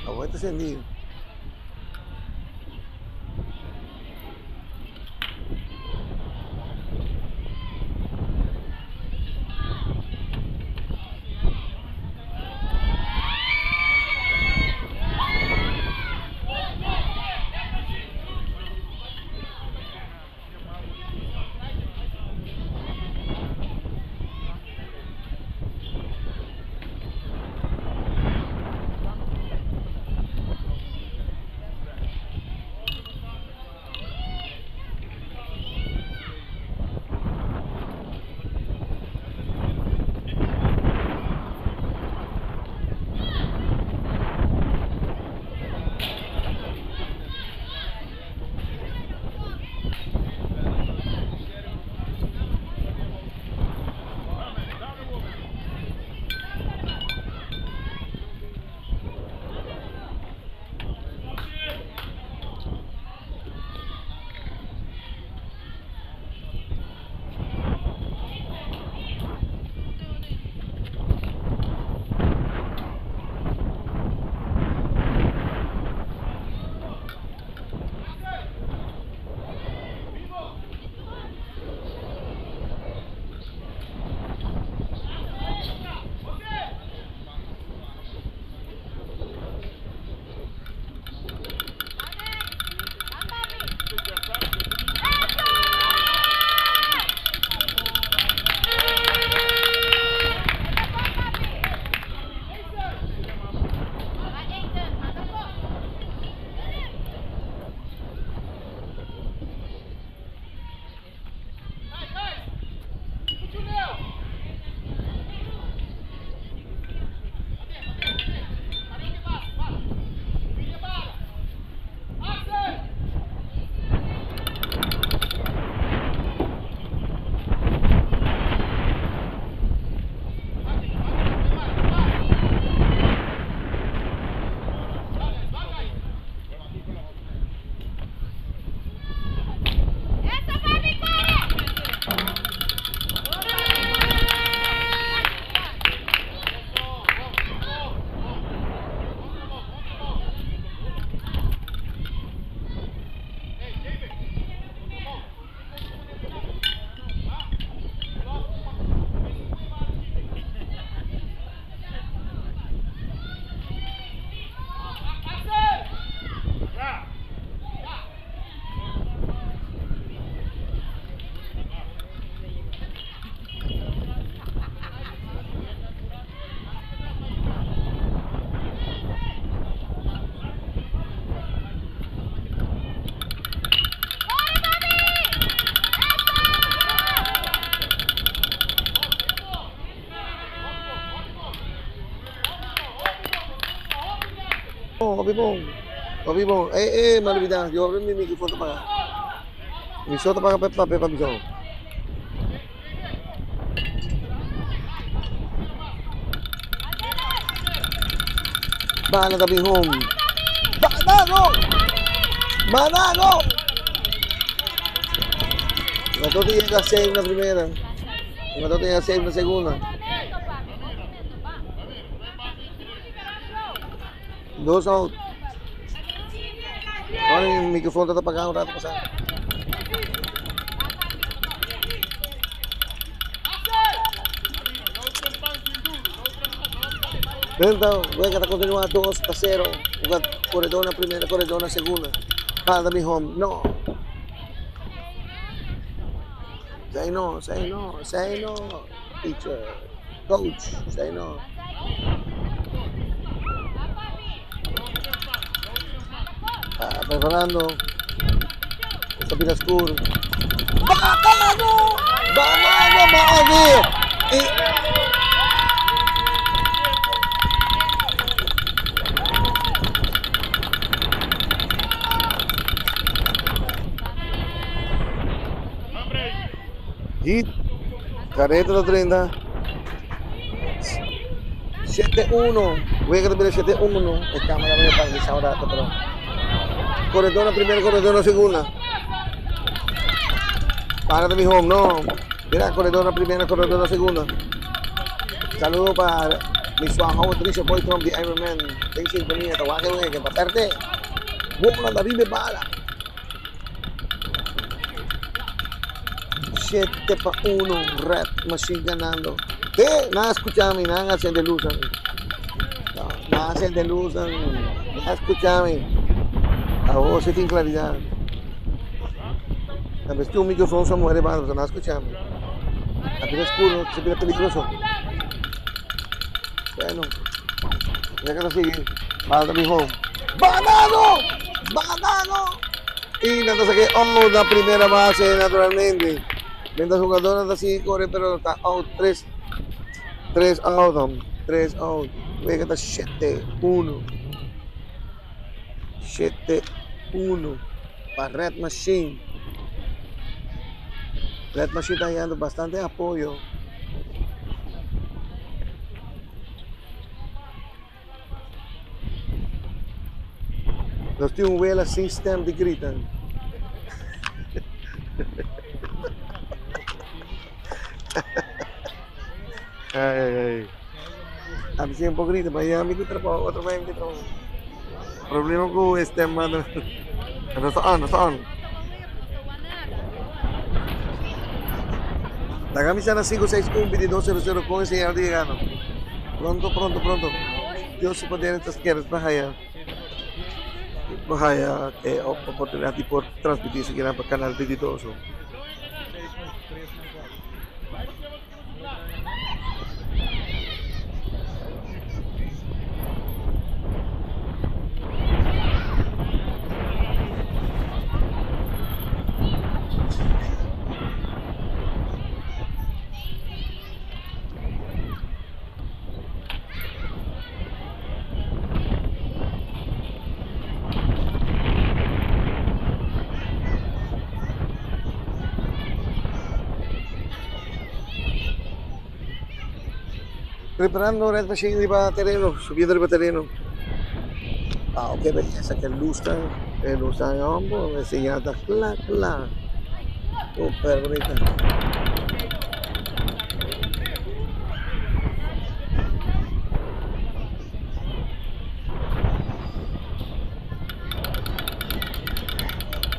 Awor ta sendi. Hopi bon, hopi bon. Ey, ey, m'a lubida, yo mi microfoon ta paga. Mi so ta paga pa papia pa mi so. Bala ta bin home. Banago! Banago! Nosotros llega safe na primera. Nosotros llega safe na segunda. Dos out. Ahora el micrófono está apagado un rato pasado. Renta, wega ta continua 2-0. Corredor na primera, corredor na segunda. Bala mi home. No. Say no, say no, say no. Teacher, coach, say no. Ah, preparando. Esta pila oscuro. Banano! Banano, maabi! E Hit. Careta ta 30. 7-1. Wega ta bira 7-1. E cámara me paraliza un rato, pero. Corredor na primera, corredor na segunda. Para de mi home, no. Mira, corredor na primera, corredor na segunda. Saludo para mi suajo Tricio Boy Trump de Iron Man. Den sintonía, te voy a que pa perde. Bola da ribe bala. 7-1, Red Machine ganando. ¿Qué? Nada escuchame, nada encende luz. No, nada encende luz. Nada escuchame. A vos se tiene claridad. Tal vez tu micrófono se muere, pero nada escuchame. Aquí es oscuro, se mira peligroso. Bueno, ya que lo sigue. Para mi hijo. ¡Banano! ¡Banano! Y nada, saqué oh, la primera base, naturalmente. Mientras jugador anda así, corre, pero está out. 3, 3 out, 3 out. Wega está 7-1. 7-1 para Red Machine. Red Machine está hallando bastante apoyo. Nos tin un wela sin stem di grita. Ay, ay, ay. A mi siempre grita, pero ya mi trabajo, otro vez mi trabajo. Problema con este mano. No está on, no está on. La camisa na 561 2200 con señal de llegando. Pronto, pronto, pronto. Dios se poder estas quieres para allá. Para eh, oportunidad de por transmitir si quieren para canal 22. Preparando Red Machine riba tereno, subiendo riba tereno. Ah, qué belleza, qué luz tan, qué luz tan, hombre, enseñada, cla, cla. Súper bonita.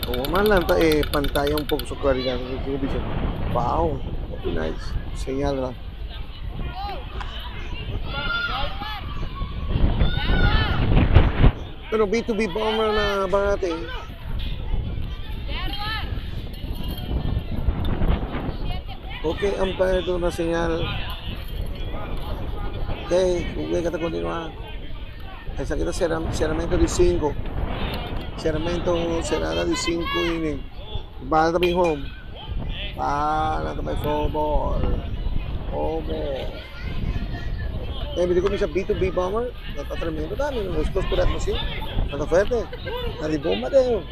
Como más la pantalla un poco su claridad. Wow, nice. Señal. Pero B2B bomber na bate. Ok, umpire ito na señal. Ok, jugué que te continúa. Esa queda cerramento de 5. Cerramento cerrada de 5 inning. Bala también home. Bala también foul ball. Foul ball. E mi di cuminsa B2B Bomber, nan ta tremendo tambe, nan meskos ku Red Machine, nan ta fuerte, nan di bon bateo.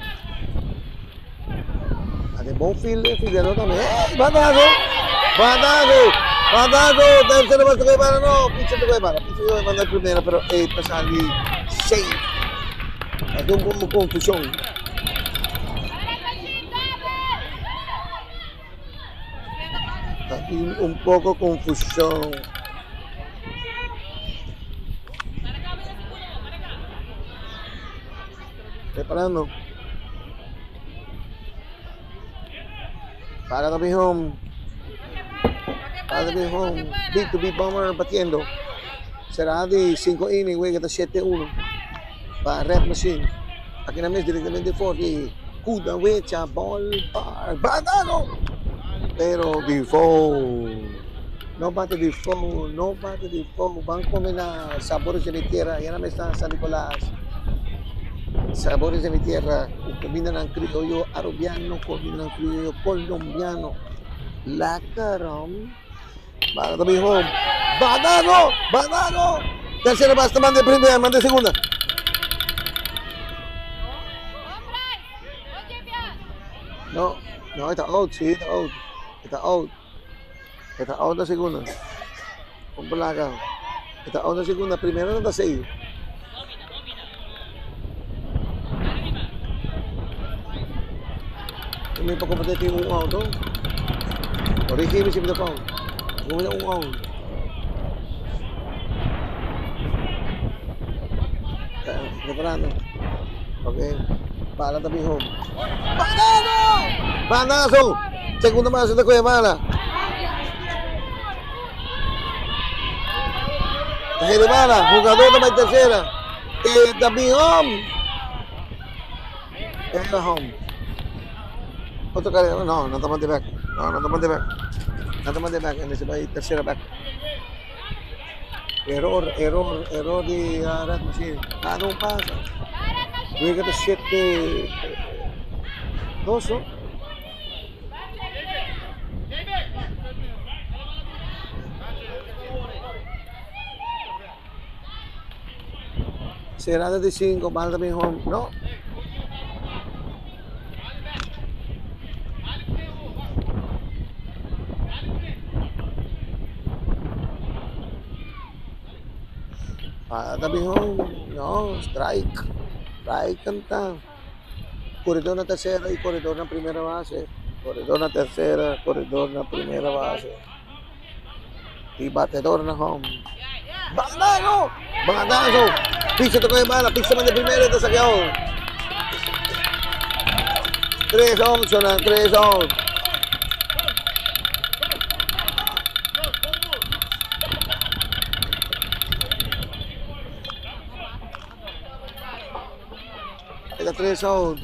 Nan tin bon fielder, fieldeador tambe. Hey, batazo! Batazo! Batazo! Tercera base koe bala, no, pitcher ta koe bala, pitcher ta koe manda primera, pero e ta sali safe. Ta tin un poco confusion. Ta tin un poco confusion. Preparando. Para ta bin home. Para ta bin home. B2B Bomber batiendo. Será di 5 inning, wega ta 7-1 pa Red Machine. Aki nan mes directamente for di Kudawecha Ballpark. Batado! Pero di foul. No bate di foul, no bate di foul. Ban come na Sabores de mi Tierra. Allá nan mes ta San Nicolas. Sabores de mi Tierra. Cu comidanan criollo arubiano, comidanan criollo colombiano. Lekker hom. Bata ta bin home. Batado! Batado! Tercera base ta manda e primera, manda e segunda. No, no, e ta out, si, e ta out. E ta out. E ta out na segunda. Un placa. E ta out na segunda. Primera no ta safe. Mi pa comprende tin un out no. Corrigi mi si mi ta fout. Comprende un out. Preparando. Ok. Bala ta bin home. Banazo! Banazo! Segunda base ta coge bala. Tercera bala, jugador ta bai tercera. E ta bin home. E ta home. Otro carrera, no, no ta mande back. No, no ta mande back. No ta mande back, e mester bai tercera back. Error, error, error di uh, Red Machine. Nada un pasa. Wega ta 7 2, no? Será di 5, bal ta bin home. No. Bal ta bin home. No, strike. Strike canta. Corredor na tercera y corredor na primera base. Corredor na tercera, corredor na primera base. Y batedor na home. Bandazo! Bandazo! Pitcher ta coge bala, pitcher manda primera y ta saca out. Tres outs, nan, tres outs. Eta tres out.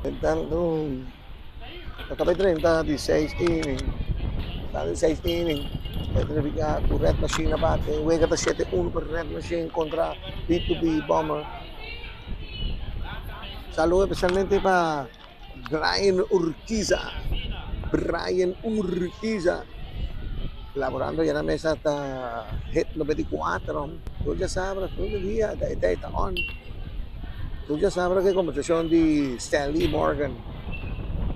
Entrando, ta 30 di 6 inning. Ta di 6 inning. Ta significa cu Red Machine a bate. Wega ta 7-1 pa Red Machine contra B2B Bomber. Saludo especialmente pa Brian Urquiza. Brian Urquiza. Laborando ya na mesa ta Hit 94. Tur djasabra, tur dia, ta ta on. Tur djasabra ke conversacion di Stanley Morgan.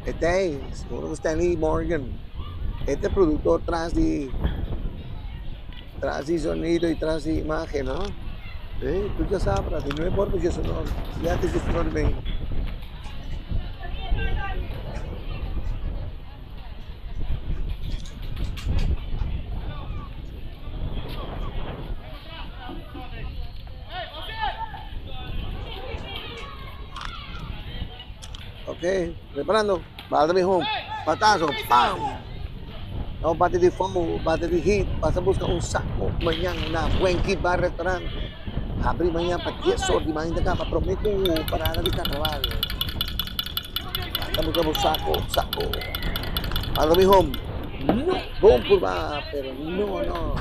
E tey, seguro cu Stanley Morgan. E ta e productor tras di tras di sonido y tras di imagen, no? Eh, tur ya sabra, di nuebe ora pa diesunor, ya te diesunor y medio. Ok, preparando. Bala mi home. Batazo, pam! No bate di foul, bate di hit. Pasa busca un saco mañana na Buen Kid Bar Restaurant. Abri mañana pa 10 or di mainta caba prome cu parada di carnaval. Pasa busca un saco, saco. Bala mi home. No, bon purba, pero no, no.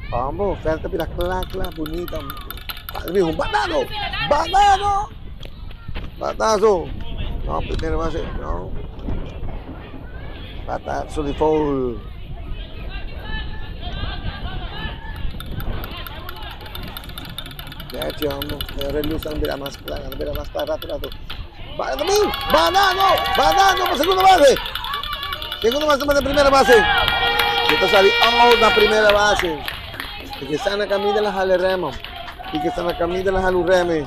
Vamos, oferta bira kla kla bunita. Mijo, batazo, batazo, batazo. No, primera base, no. Batazo di foul. Nechi hombre, e reluz a bira mas kla, a bira mas kla rato rato. Banano, banano pa segunda base. Segunda base pa primera base. E ta sali out na primera base. Y que está na camina la jale remo. Y que está na camina la jale un reme.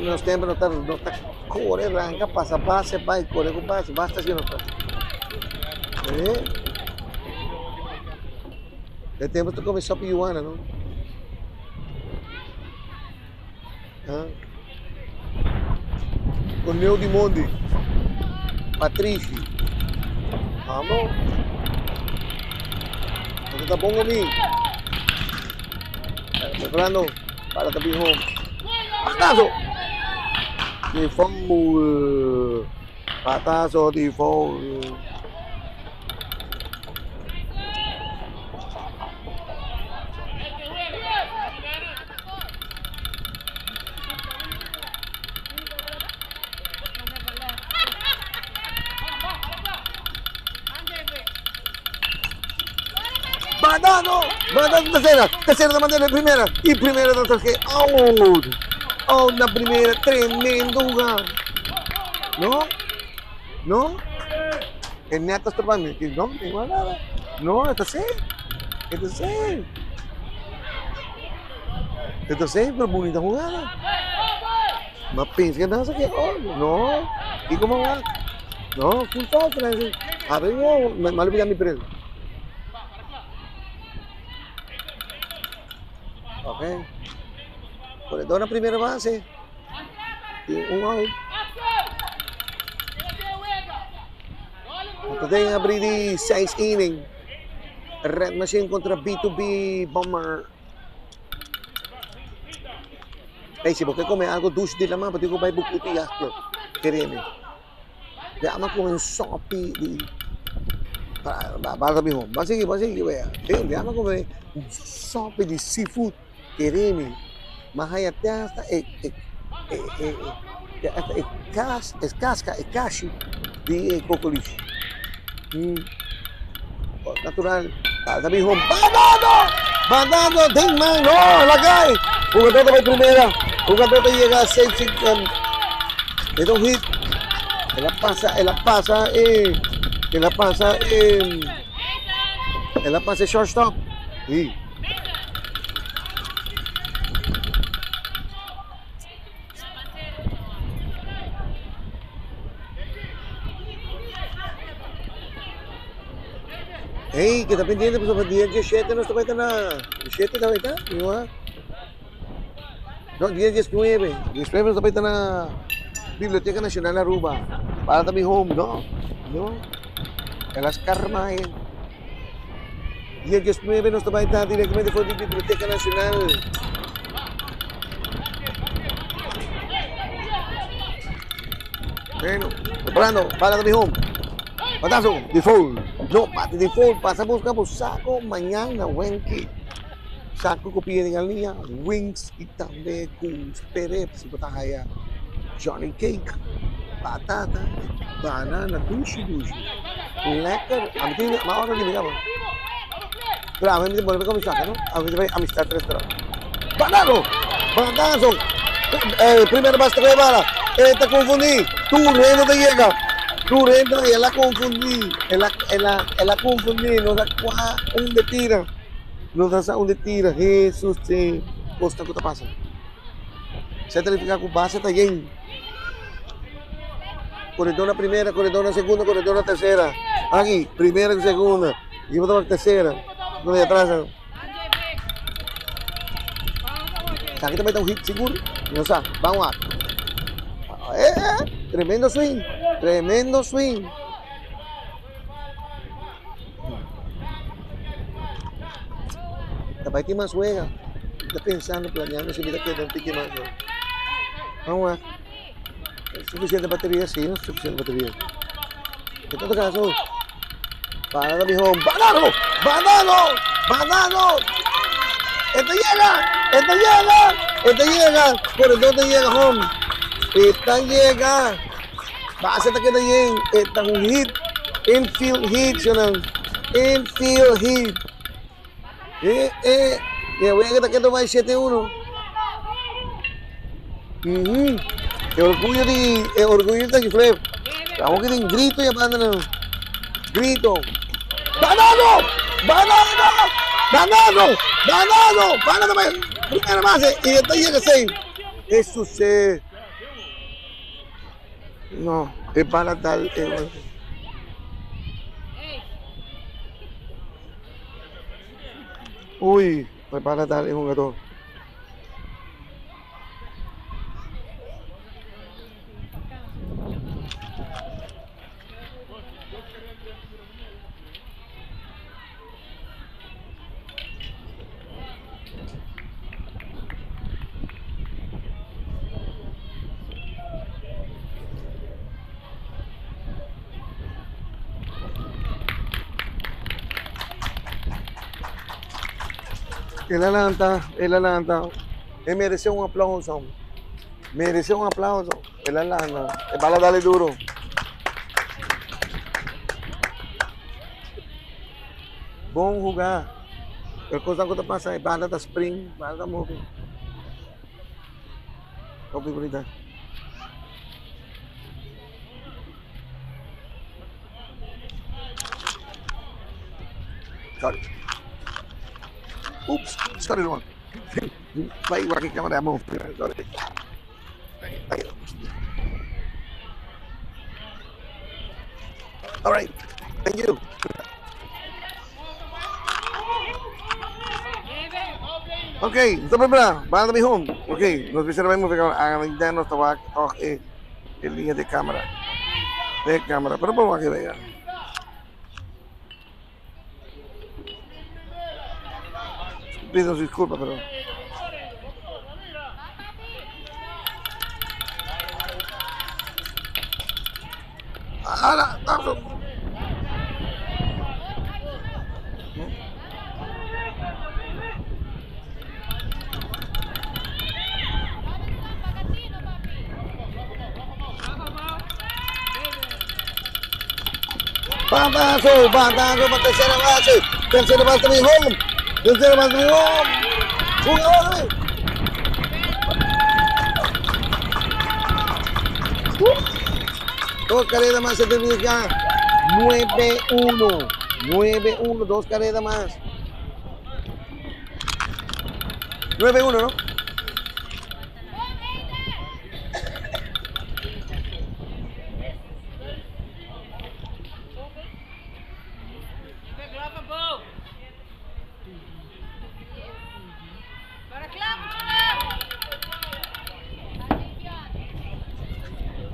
Nos tempo no ta no ta core ranca pasa base bai core cu base basta si no ta. Eh? E tempo ta come sopi yuana no. Ah. Torneo di Mondi. Patrici. Vamos. Ito ta bon mi. Preparando para tabi home. Batazo! Di foul. Batazo di foul. Banano, banano tercera, tercera ta mandando primera y primera ta traje out. Out na primera, tremendo jugada. No? No? E net ta stroba mi. No, igual nada. No, e ta safe. E ta safe. E ta safe, pero bunita jugada. Ma pensa que nan sa ke oh, no. Y como va? No, full foul, Francis. A ver, no, me olvidé mi preso. Ok. Corredor na primera base. Y un out. Anto den abri di 6 inning. Red Machine contra B2B Bomber. Ey, si bo ke come algo dushi di laman, bo tin ku bai Bucuti Yacht Club. Kereme. De ama come un sopi di Basta miho. Ban sigui, ban sigui wea. De ama come un sopi di seafood. Kereme. M'a haya te hasta e e e e te hasta e kas e kaska e kashi di e kokolishi. Natural. Ta miho. Banano! Banano den man. No, lagai. Jugador ta bai primera. Jugador ta yega safe sin e ta un hit. El a pasa, el a pasa e el a pasa e el a pasa e shortstop. Sí. Ey, keda pendiente pasobra dia diesshete nos ta bai ta na diesshete ta bai ta? Mi wak. No, dia diesnuebe. Diesnuebe nos ta bai ta na Biblioteca Nacional Aruba. Para ta mi home, no? No. El a scarma e. Dia diesnuebe nos ta bai ta directamente for di Biblioteca Nacional. Bueno, preparando para ta mi home. Batazo di foul. No, bate di foul. Pasa busca bo saco mañana, Wenky. Saco cu pia di galiña, wings y tambe cu sperep si bo ta haya Johnny cake, batata, banana dushi dushi. Lekker. Ami tin, mi a order di mi caba. Pero awe mi ta bolbe kuminsá, no? Awe mi ta bai Amistad Restaurant. Banano! Bananazo! Eh, primera base ta kohe bala. E ta konfundí. Tur hende ta yega. Tur hende ta el a konfundí. El a, el a, el a konfundí. No sa kua unda tira. No ta sa unda tira. Hesus te kosnan ku ta pasa. Esei ta nifiká ku base ta yen. Koredó na primera, koredó na segunda, koredó na tersera. Aki, primera ku segunda. Aki bo ta wak tersera. Ku di atras. Esaki ta bai ta un hit sigur. Mi no sa. Ban wak. Eh, eh, tremendo swing. Tremendo swing. Ta bai tin mas wega. Mi ta pensando, planeando si mi ta keda un tiki mas. Ban wak. Suficiente bateria? Sí, no suficiente bateria. En todo caso, para mi home. ¡Banano! ¡Banano! ¡Banano! ¡Esta llega! ¡Esta llega! ¡Esta llega! ¿Por dónde llega home? Esta llega. Base ta queda bien. Esta un hit. Infield hit, shonan. Infield hit. Eh, eh. E wega ta keda bai 7-1. Ujú. E orgullo di, e orgullo di Tanki Flip. Awor ki tin grito ya banda nan. Grito. Banano! Banano! Banano! Banano! Banda ta bai primera base y e ta yega safe. Jesus eh. No, e bala dal e. Uy, prepara dal e hungador. El a lanta, el a lanta. E merece un aplauso. Merece un aplauso. El a lanta. E bala dale duro. Bon jugá. Pero cosa ku ta pasa, e bala ta spring, bala ta move. Hopi bonita. Sorry. Oops, sorry Roman. Bai wak e camera move. Sorry. All right. Thank you. Ok, ta prepara. Banda mi home. Ok, nos bisa bai move cámara. Ah, nos ta wak toch e e linea de cámara. De cámara. Pero por wak e Pido disculpa, pero. Ala, vamos. Batazo, batazo pa tercera base. Tercera base también home. Tercera base también home. Jugador también. Dos carreras más se termina. 9-1. 9-1, dos carreras más. 9-1, ¿no?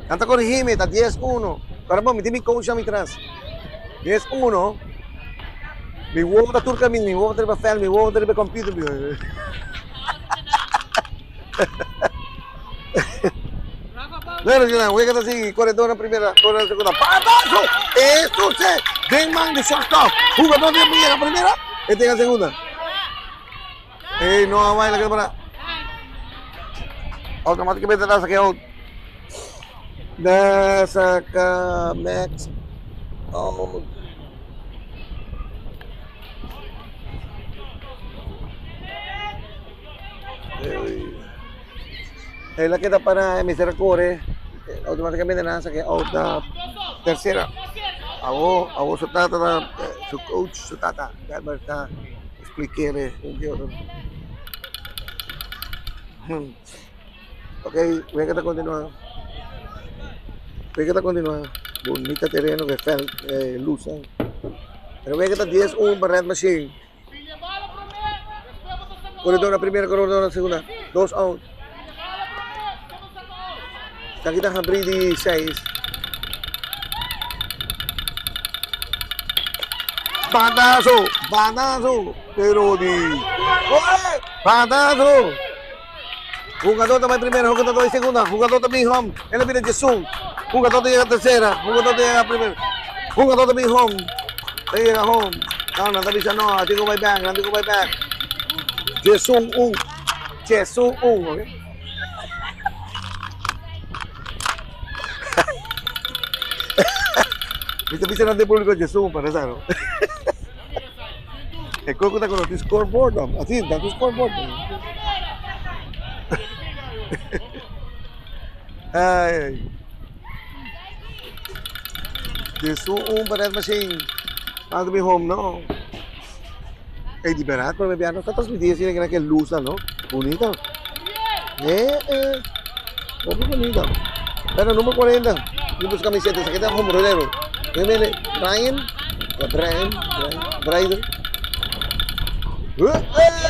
Nan ta corrigi mi, ta 10-1. Pero bon, mi tin mi coach ami tras. 10-1. Mi wowo ta tur caminda, mi wowo ta riba veld, mi wowo ta riba computer. Bueno, señora, wega ta sigui, corredor na primera, corredor na segunda. Patazo! Eso se! Den man di shortstop. Jugador di llega primera, e llega segunda. Ey, no, baila que para. Automáticamente da saque out. Da saca Max. Out. El a keda para e mester a kore automaticamente nan a saka e out na tercera. Awo awo su tata ta su coach su tata Delmer ta explik'e un ke otro. Ok wega ta continua wega ta continua bunita tereno ke veld lusa pero wega ta dies un pa red machine. Corredor na primera, corredor na segunda. Dos out. Esaki ta habri di seis. Batazo, batazo, pero di... Oye, batazo. Jugador ta bai primera, jugador ta bai segunda, jugador ta bin home. El a bira djesun. Jugador ta yega tercera, jugador ta yega primera. Jugador ta bin home. Ta yega home. No, nan ta bisa no, a tin ku bai bek, nan tin ku bai bek. Djesun un. Djesun un, ok. Mi ta bisa nan den público djesun pa sa no. E koko ta kono tin scoreboard no. Así, nan tin scoreboard. Ay. Djesun un pa Red Machine. Nan ta bin home no. Ey di berdad prome bia nos ta transmiti asina kina ke luznan no. Bunito. Eh eh. Hopi bunito. Pero numero 40. Mi busca mi sete. Esaki ta hombronero. Mire Brian. Brian. Brian. Eh eh.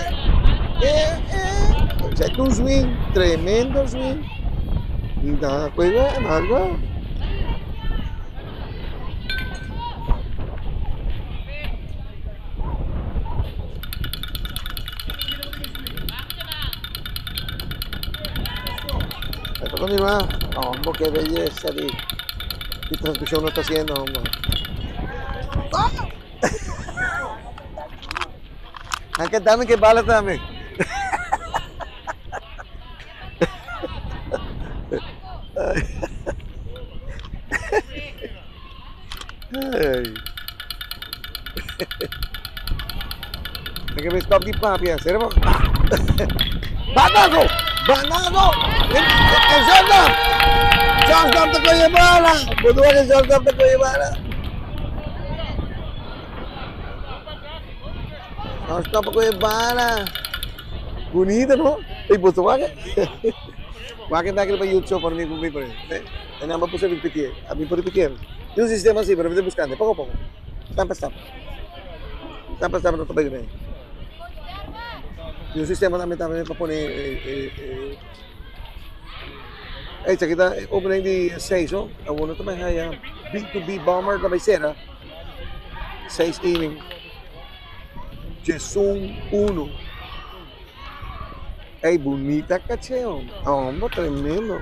Eh eh. Zet un swing. Tremendo swing. Da juega algo. Esto continúa. Hombre, qué belleza de, de transmisión no está haciendo, hombre. ¡Ah! Anche dame que bala también. Ay. Hay que stop di papia. Será bo? Banazo! Banazo! El shortstop! Shortstop ta coge bala! Bo ta wak e shortstop ta coge bala? Shortstop a coge bala. Bunita, no? Ey, bo ta wak? Wak e bek riba YouTube pa mi mi por e. E nan bo puso repitié. A mi por repitié. Tin un sistema así, pero mi ta buscando. Poco a poco. Stap pa stap. Stap pa stap no ta bai bien. Tin un sistema tambe tambe pa pone e e Ey, esaki ta e opening di seis, no? Awor no ta bai haya B2B Bomber ta bai sera. Seis inning. Djesun uno. Ey bunita cacheo. Hombre, tremendo.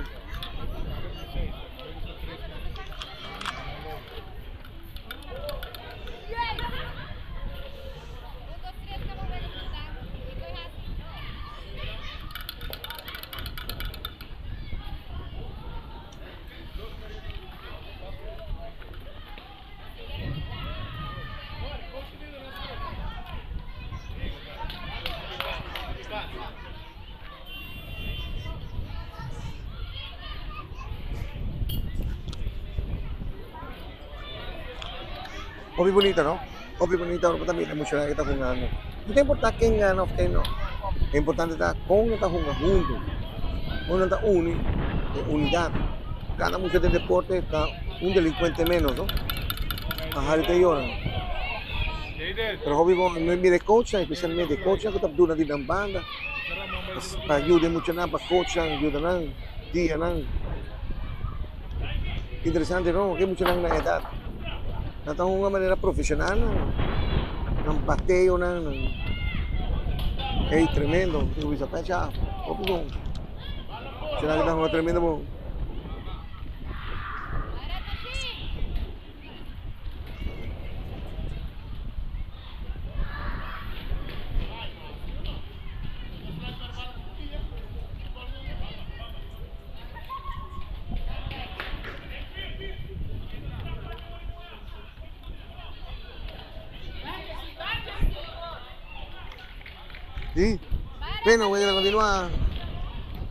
Hopi bunita no? Hopi bunita ora bo ta mira muchanan ke ta hungando. No ta importa ken gana of ken no. E importante ta kon nan ta hunga huntu. Kon nan ta uni, e unidat. Kada mucha den deporte ta un delincuente menos no. A hari ta yora. Pero hopi bo no mira e coachnan especialmente e coachnan ku ta duna di nan banda pa yuda e muchanan pa coachnan yuda nan guia nan. Interesante no ke muchanan na edat nan ta hunga manera profesional nan nan bateonan nan ey tremendo mi bisa pecha hopi bon. Muchanan ta hunga tremendo bon. Sí. Bueno, voy a continuar.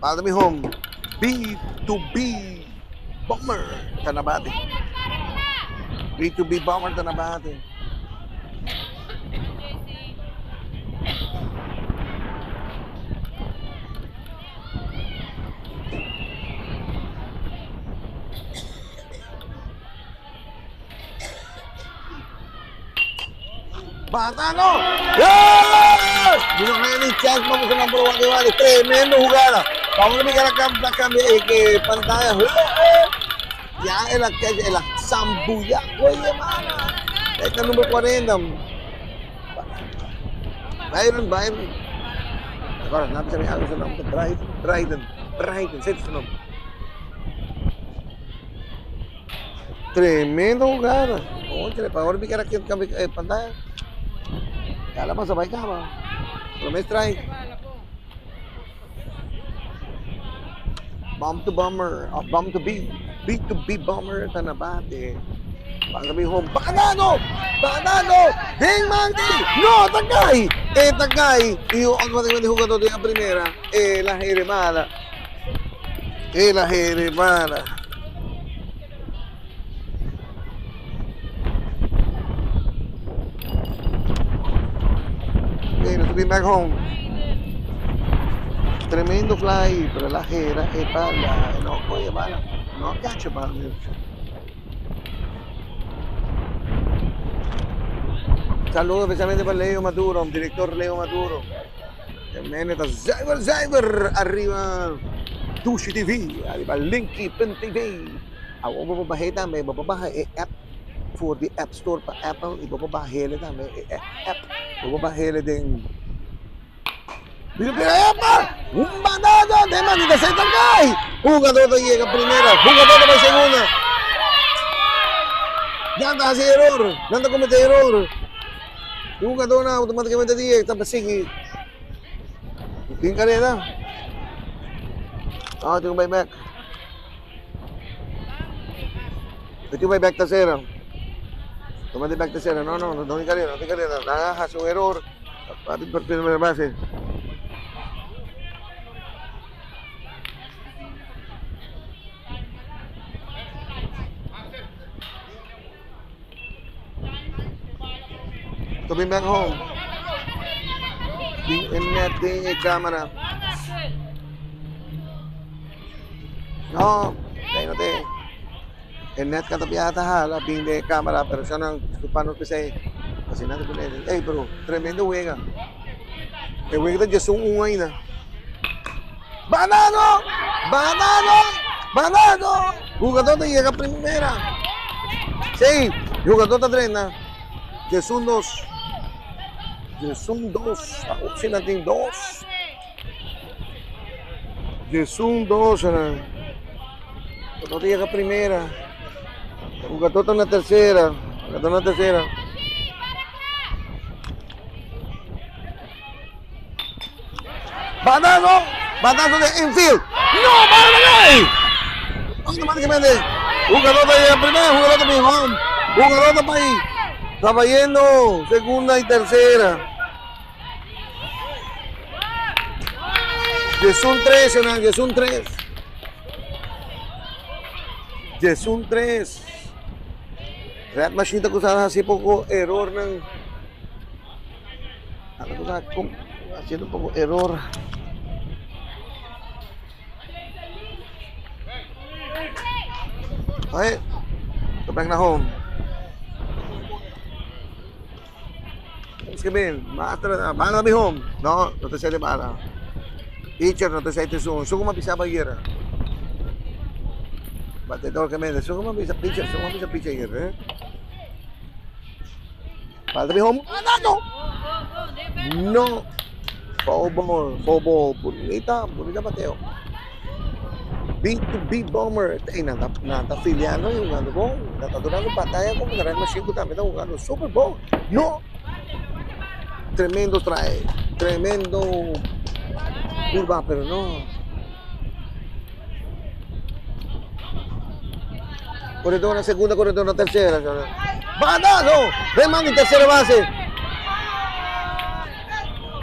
Banda mi home. B2B Bomber ta na bate. B2B Bomber ta na bate. Batano. ¡Yes! Vino Manny Chance, vamos a number one, vale. Tremendo jugada. Vamos a mirar acá, la cambia, que pantalla. Ya en la calle, en la zambulla. Oye, mano. Esta es número 40. Byron, Byron. Agora, não precisa algo seu nome. Brighton, Brighton, Brighton, sei seu nome. Tremendo jugada. Oye, para ahora mirar aquí en pantalla. Ya la pasa, va y cama. Promé strike. Bomb to bomber, bomb to B. B to B bomber, ta na bate. Banda mi home. Banano! Banano! Den Mandy! No, tagay! Eh, tagay! Y automáticamente jugador de la primera. La jeremada. La jeremada. Okay, let's be back home. Tremendo fly, pero la jera es bala. No, oye, bala. No cacho bala. Saludos especialmente para Leo Maduro, director Leo Maduro. Está Cyber Cyber arriba Dushi TV, arriba Linky TV. Ako bababahe también, bababahe app for the App Store pa Apple, y bababahe también app, bababahe din. ¡Un banana de manita se cae! Jugador llega primera, jugador de segunda. Ya anda hace error, ya anda comete error. Jugador automáticamente llega, está sigue. ¿Quién carrera? Ah, tengo back back. Tengo back tercera. Tómate back tercera. No, no, no, no hay carrera, no hay carrera. Nada, hace un error. Por primera base. To be back home. In net cámara. No, no te. El net katapiata la pin de cámara, pero yo no disculpa que se así nada con él. Ey, pero tremendo juega. El juega de Jesús un ainda. ¡Banano! ¡Banano! ¡Banano! Jugador de llega primera. Sí, jugador de trena. Jesús 2. Jesús 2. Sinatin 2. Jesús 2. Jugador llega primera. Jugador en la tercera. Jugador en la tercera. ¡Banano! ¡Banano de infield! ¡No! ¡Banano! Automáticamente. Jugador de primera, jugador de home. Jugador de país. Estaba yendo segunda y tercera. Jesús 3, Jesús 3. Jesús 3. Red Machine está así poco error. Haciendo un poco error. Okay, go back na home. Escribir, maatra, bala mi home. No, no te sale bala. Teacher, no te sale soon. So kuma bisa ba yera. Batedor que me, so kuma bisa pitcher, so kuma bisa pitcher yera. Bala mi home. No. No. Foul ball, foul ball. Bonita, bonita bateo. B2B Bomber. Ey, nada filiando y jugando ball. Nada durando batalla como la Red Machine también está jugando Super Bowl. No. Tremendo trae. Tremendo curva, pero no. Corredor en segunda, corredor en tercera. ¡Banano! Remando en tercera base.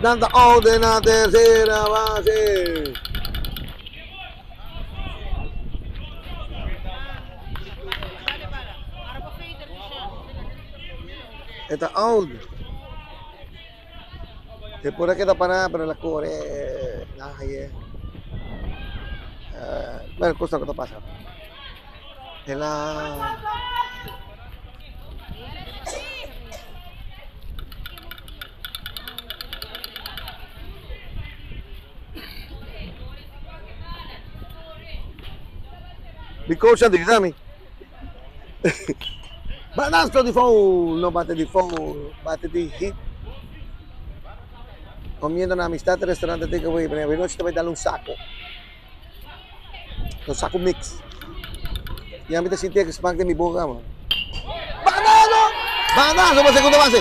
Dando out en la tercera base. E ta out. E por a keda pará, pero el a kore nan haye. Bueno, kosnan ku ta pasa. El a. Mi coach a grita mi. Banasto di foul, no bate di foul, bate di hit. Comiendo na Amistad Restaurante Takeaway, pero anochi ta bai dal un saco. Un saco mix. Y a mi ta sinti e smaak den mi boca, man. Banazo! Banazo pa segunda base.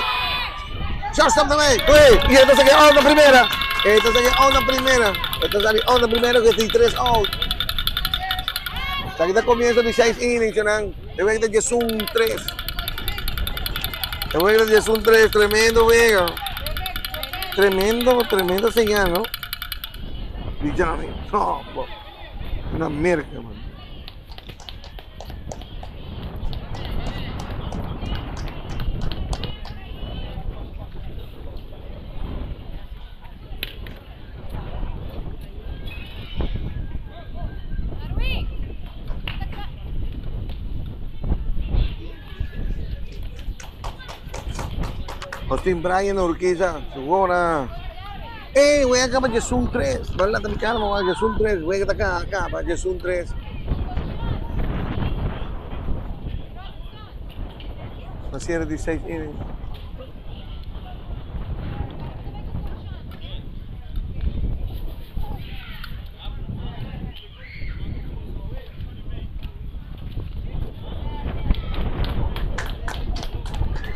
Shortstop tambe. Uy, y esto saque out na primera. Esto saque out na primera. Esto sali out na primera que tin tres out. Aquí ta comienzo di seis innings, nan. E wega ta 11-3. E wega ta 11-3, tremendo wega. Tremendo, tremendo señal, no? Di Johnny. No, bo. Na Merca, man. Nos tin Brian Urquiza, su gora. Ey, wega kaba 11-3. Bal lata mi cara, ma 11-3. Wega ta kaba 11-3. Na cierre di 6 innings.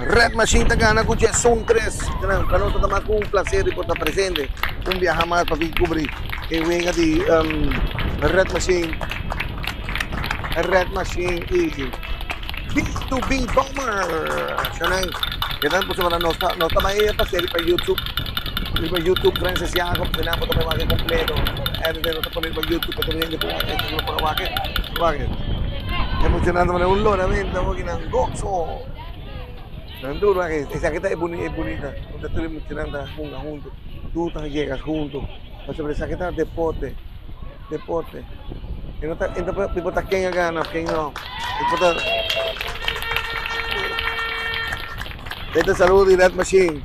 Red Machine ta gana ku 11-3. Pa nos ta mas ku un placer di por ta presente. Un biaha mas pa bin kubri e wega di Red Machine. Red Machine i B2B Bomber. Shonay, kedan por semana nos ta nos ta bai pa serie pa YouTube. Riba YouTube Francis Jacob, si nan bo ta bai wak e completo. Editing nos ta pone riba YouTube pa tur hende por wak e, seguro por a wak e. Wak e. Emocionante manera un loramento abo kinan gozo. Nan tur wak e. Esaki ta e boni e bunita. Unda tur e muchanan ta hunga hunto. Tur ta yega hunto. Pasobra esaki ta deporte. Deporte. E no ta e no ta importa ken a gana of ken no. Importa E ta saludo di Red Machine.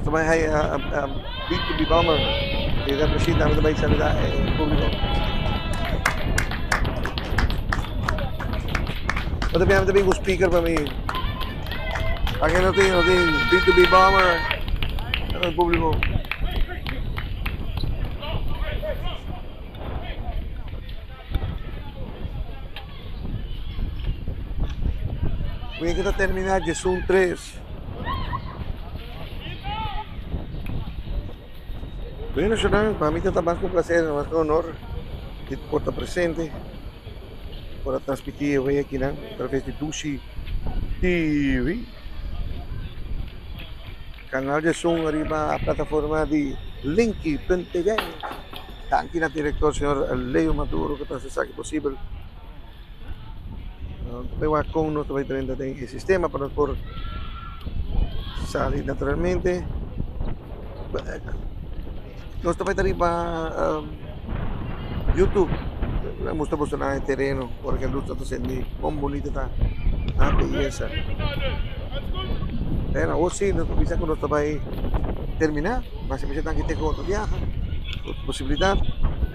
Ta bai haya B2B Bomber di Red Machine tambe ta bai saluda e publico. Bo ta bia mi ta bin ku speaker pa mi. Aki no tin, no tin B2B Bomber. El público. Wega ta termina 11-3. Bueno, Shonan, pa mi ta mas ku un placer, mas ku un honor di por ta presente, por a transmití e wega akinan a traves di Dushi TV. Canal 11 ariba plataforma di Linky.tv. Danki na director señor Leo Maduro ku ta hasi esaki posibel. Ta bay wak kon nos ta bay drenta den e sistema pa nos por sali naturalmente. Nos ta bay ta riba YouTube. Na mustra boso nan e tereno ora ke lus ta ta sendi kon bunito ta nan beyesa. Pero awor si nos por bisa ku nos ta bay termina. Mas e tanki te ku otro biaha, otro posibilidat.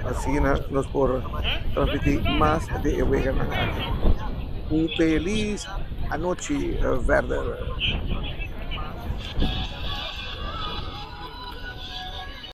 Asina nos por transmití mas di e weganan aki. Un felis anochi verder.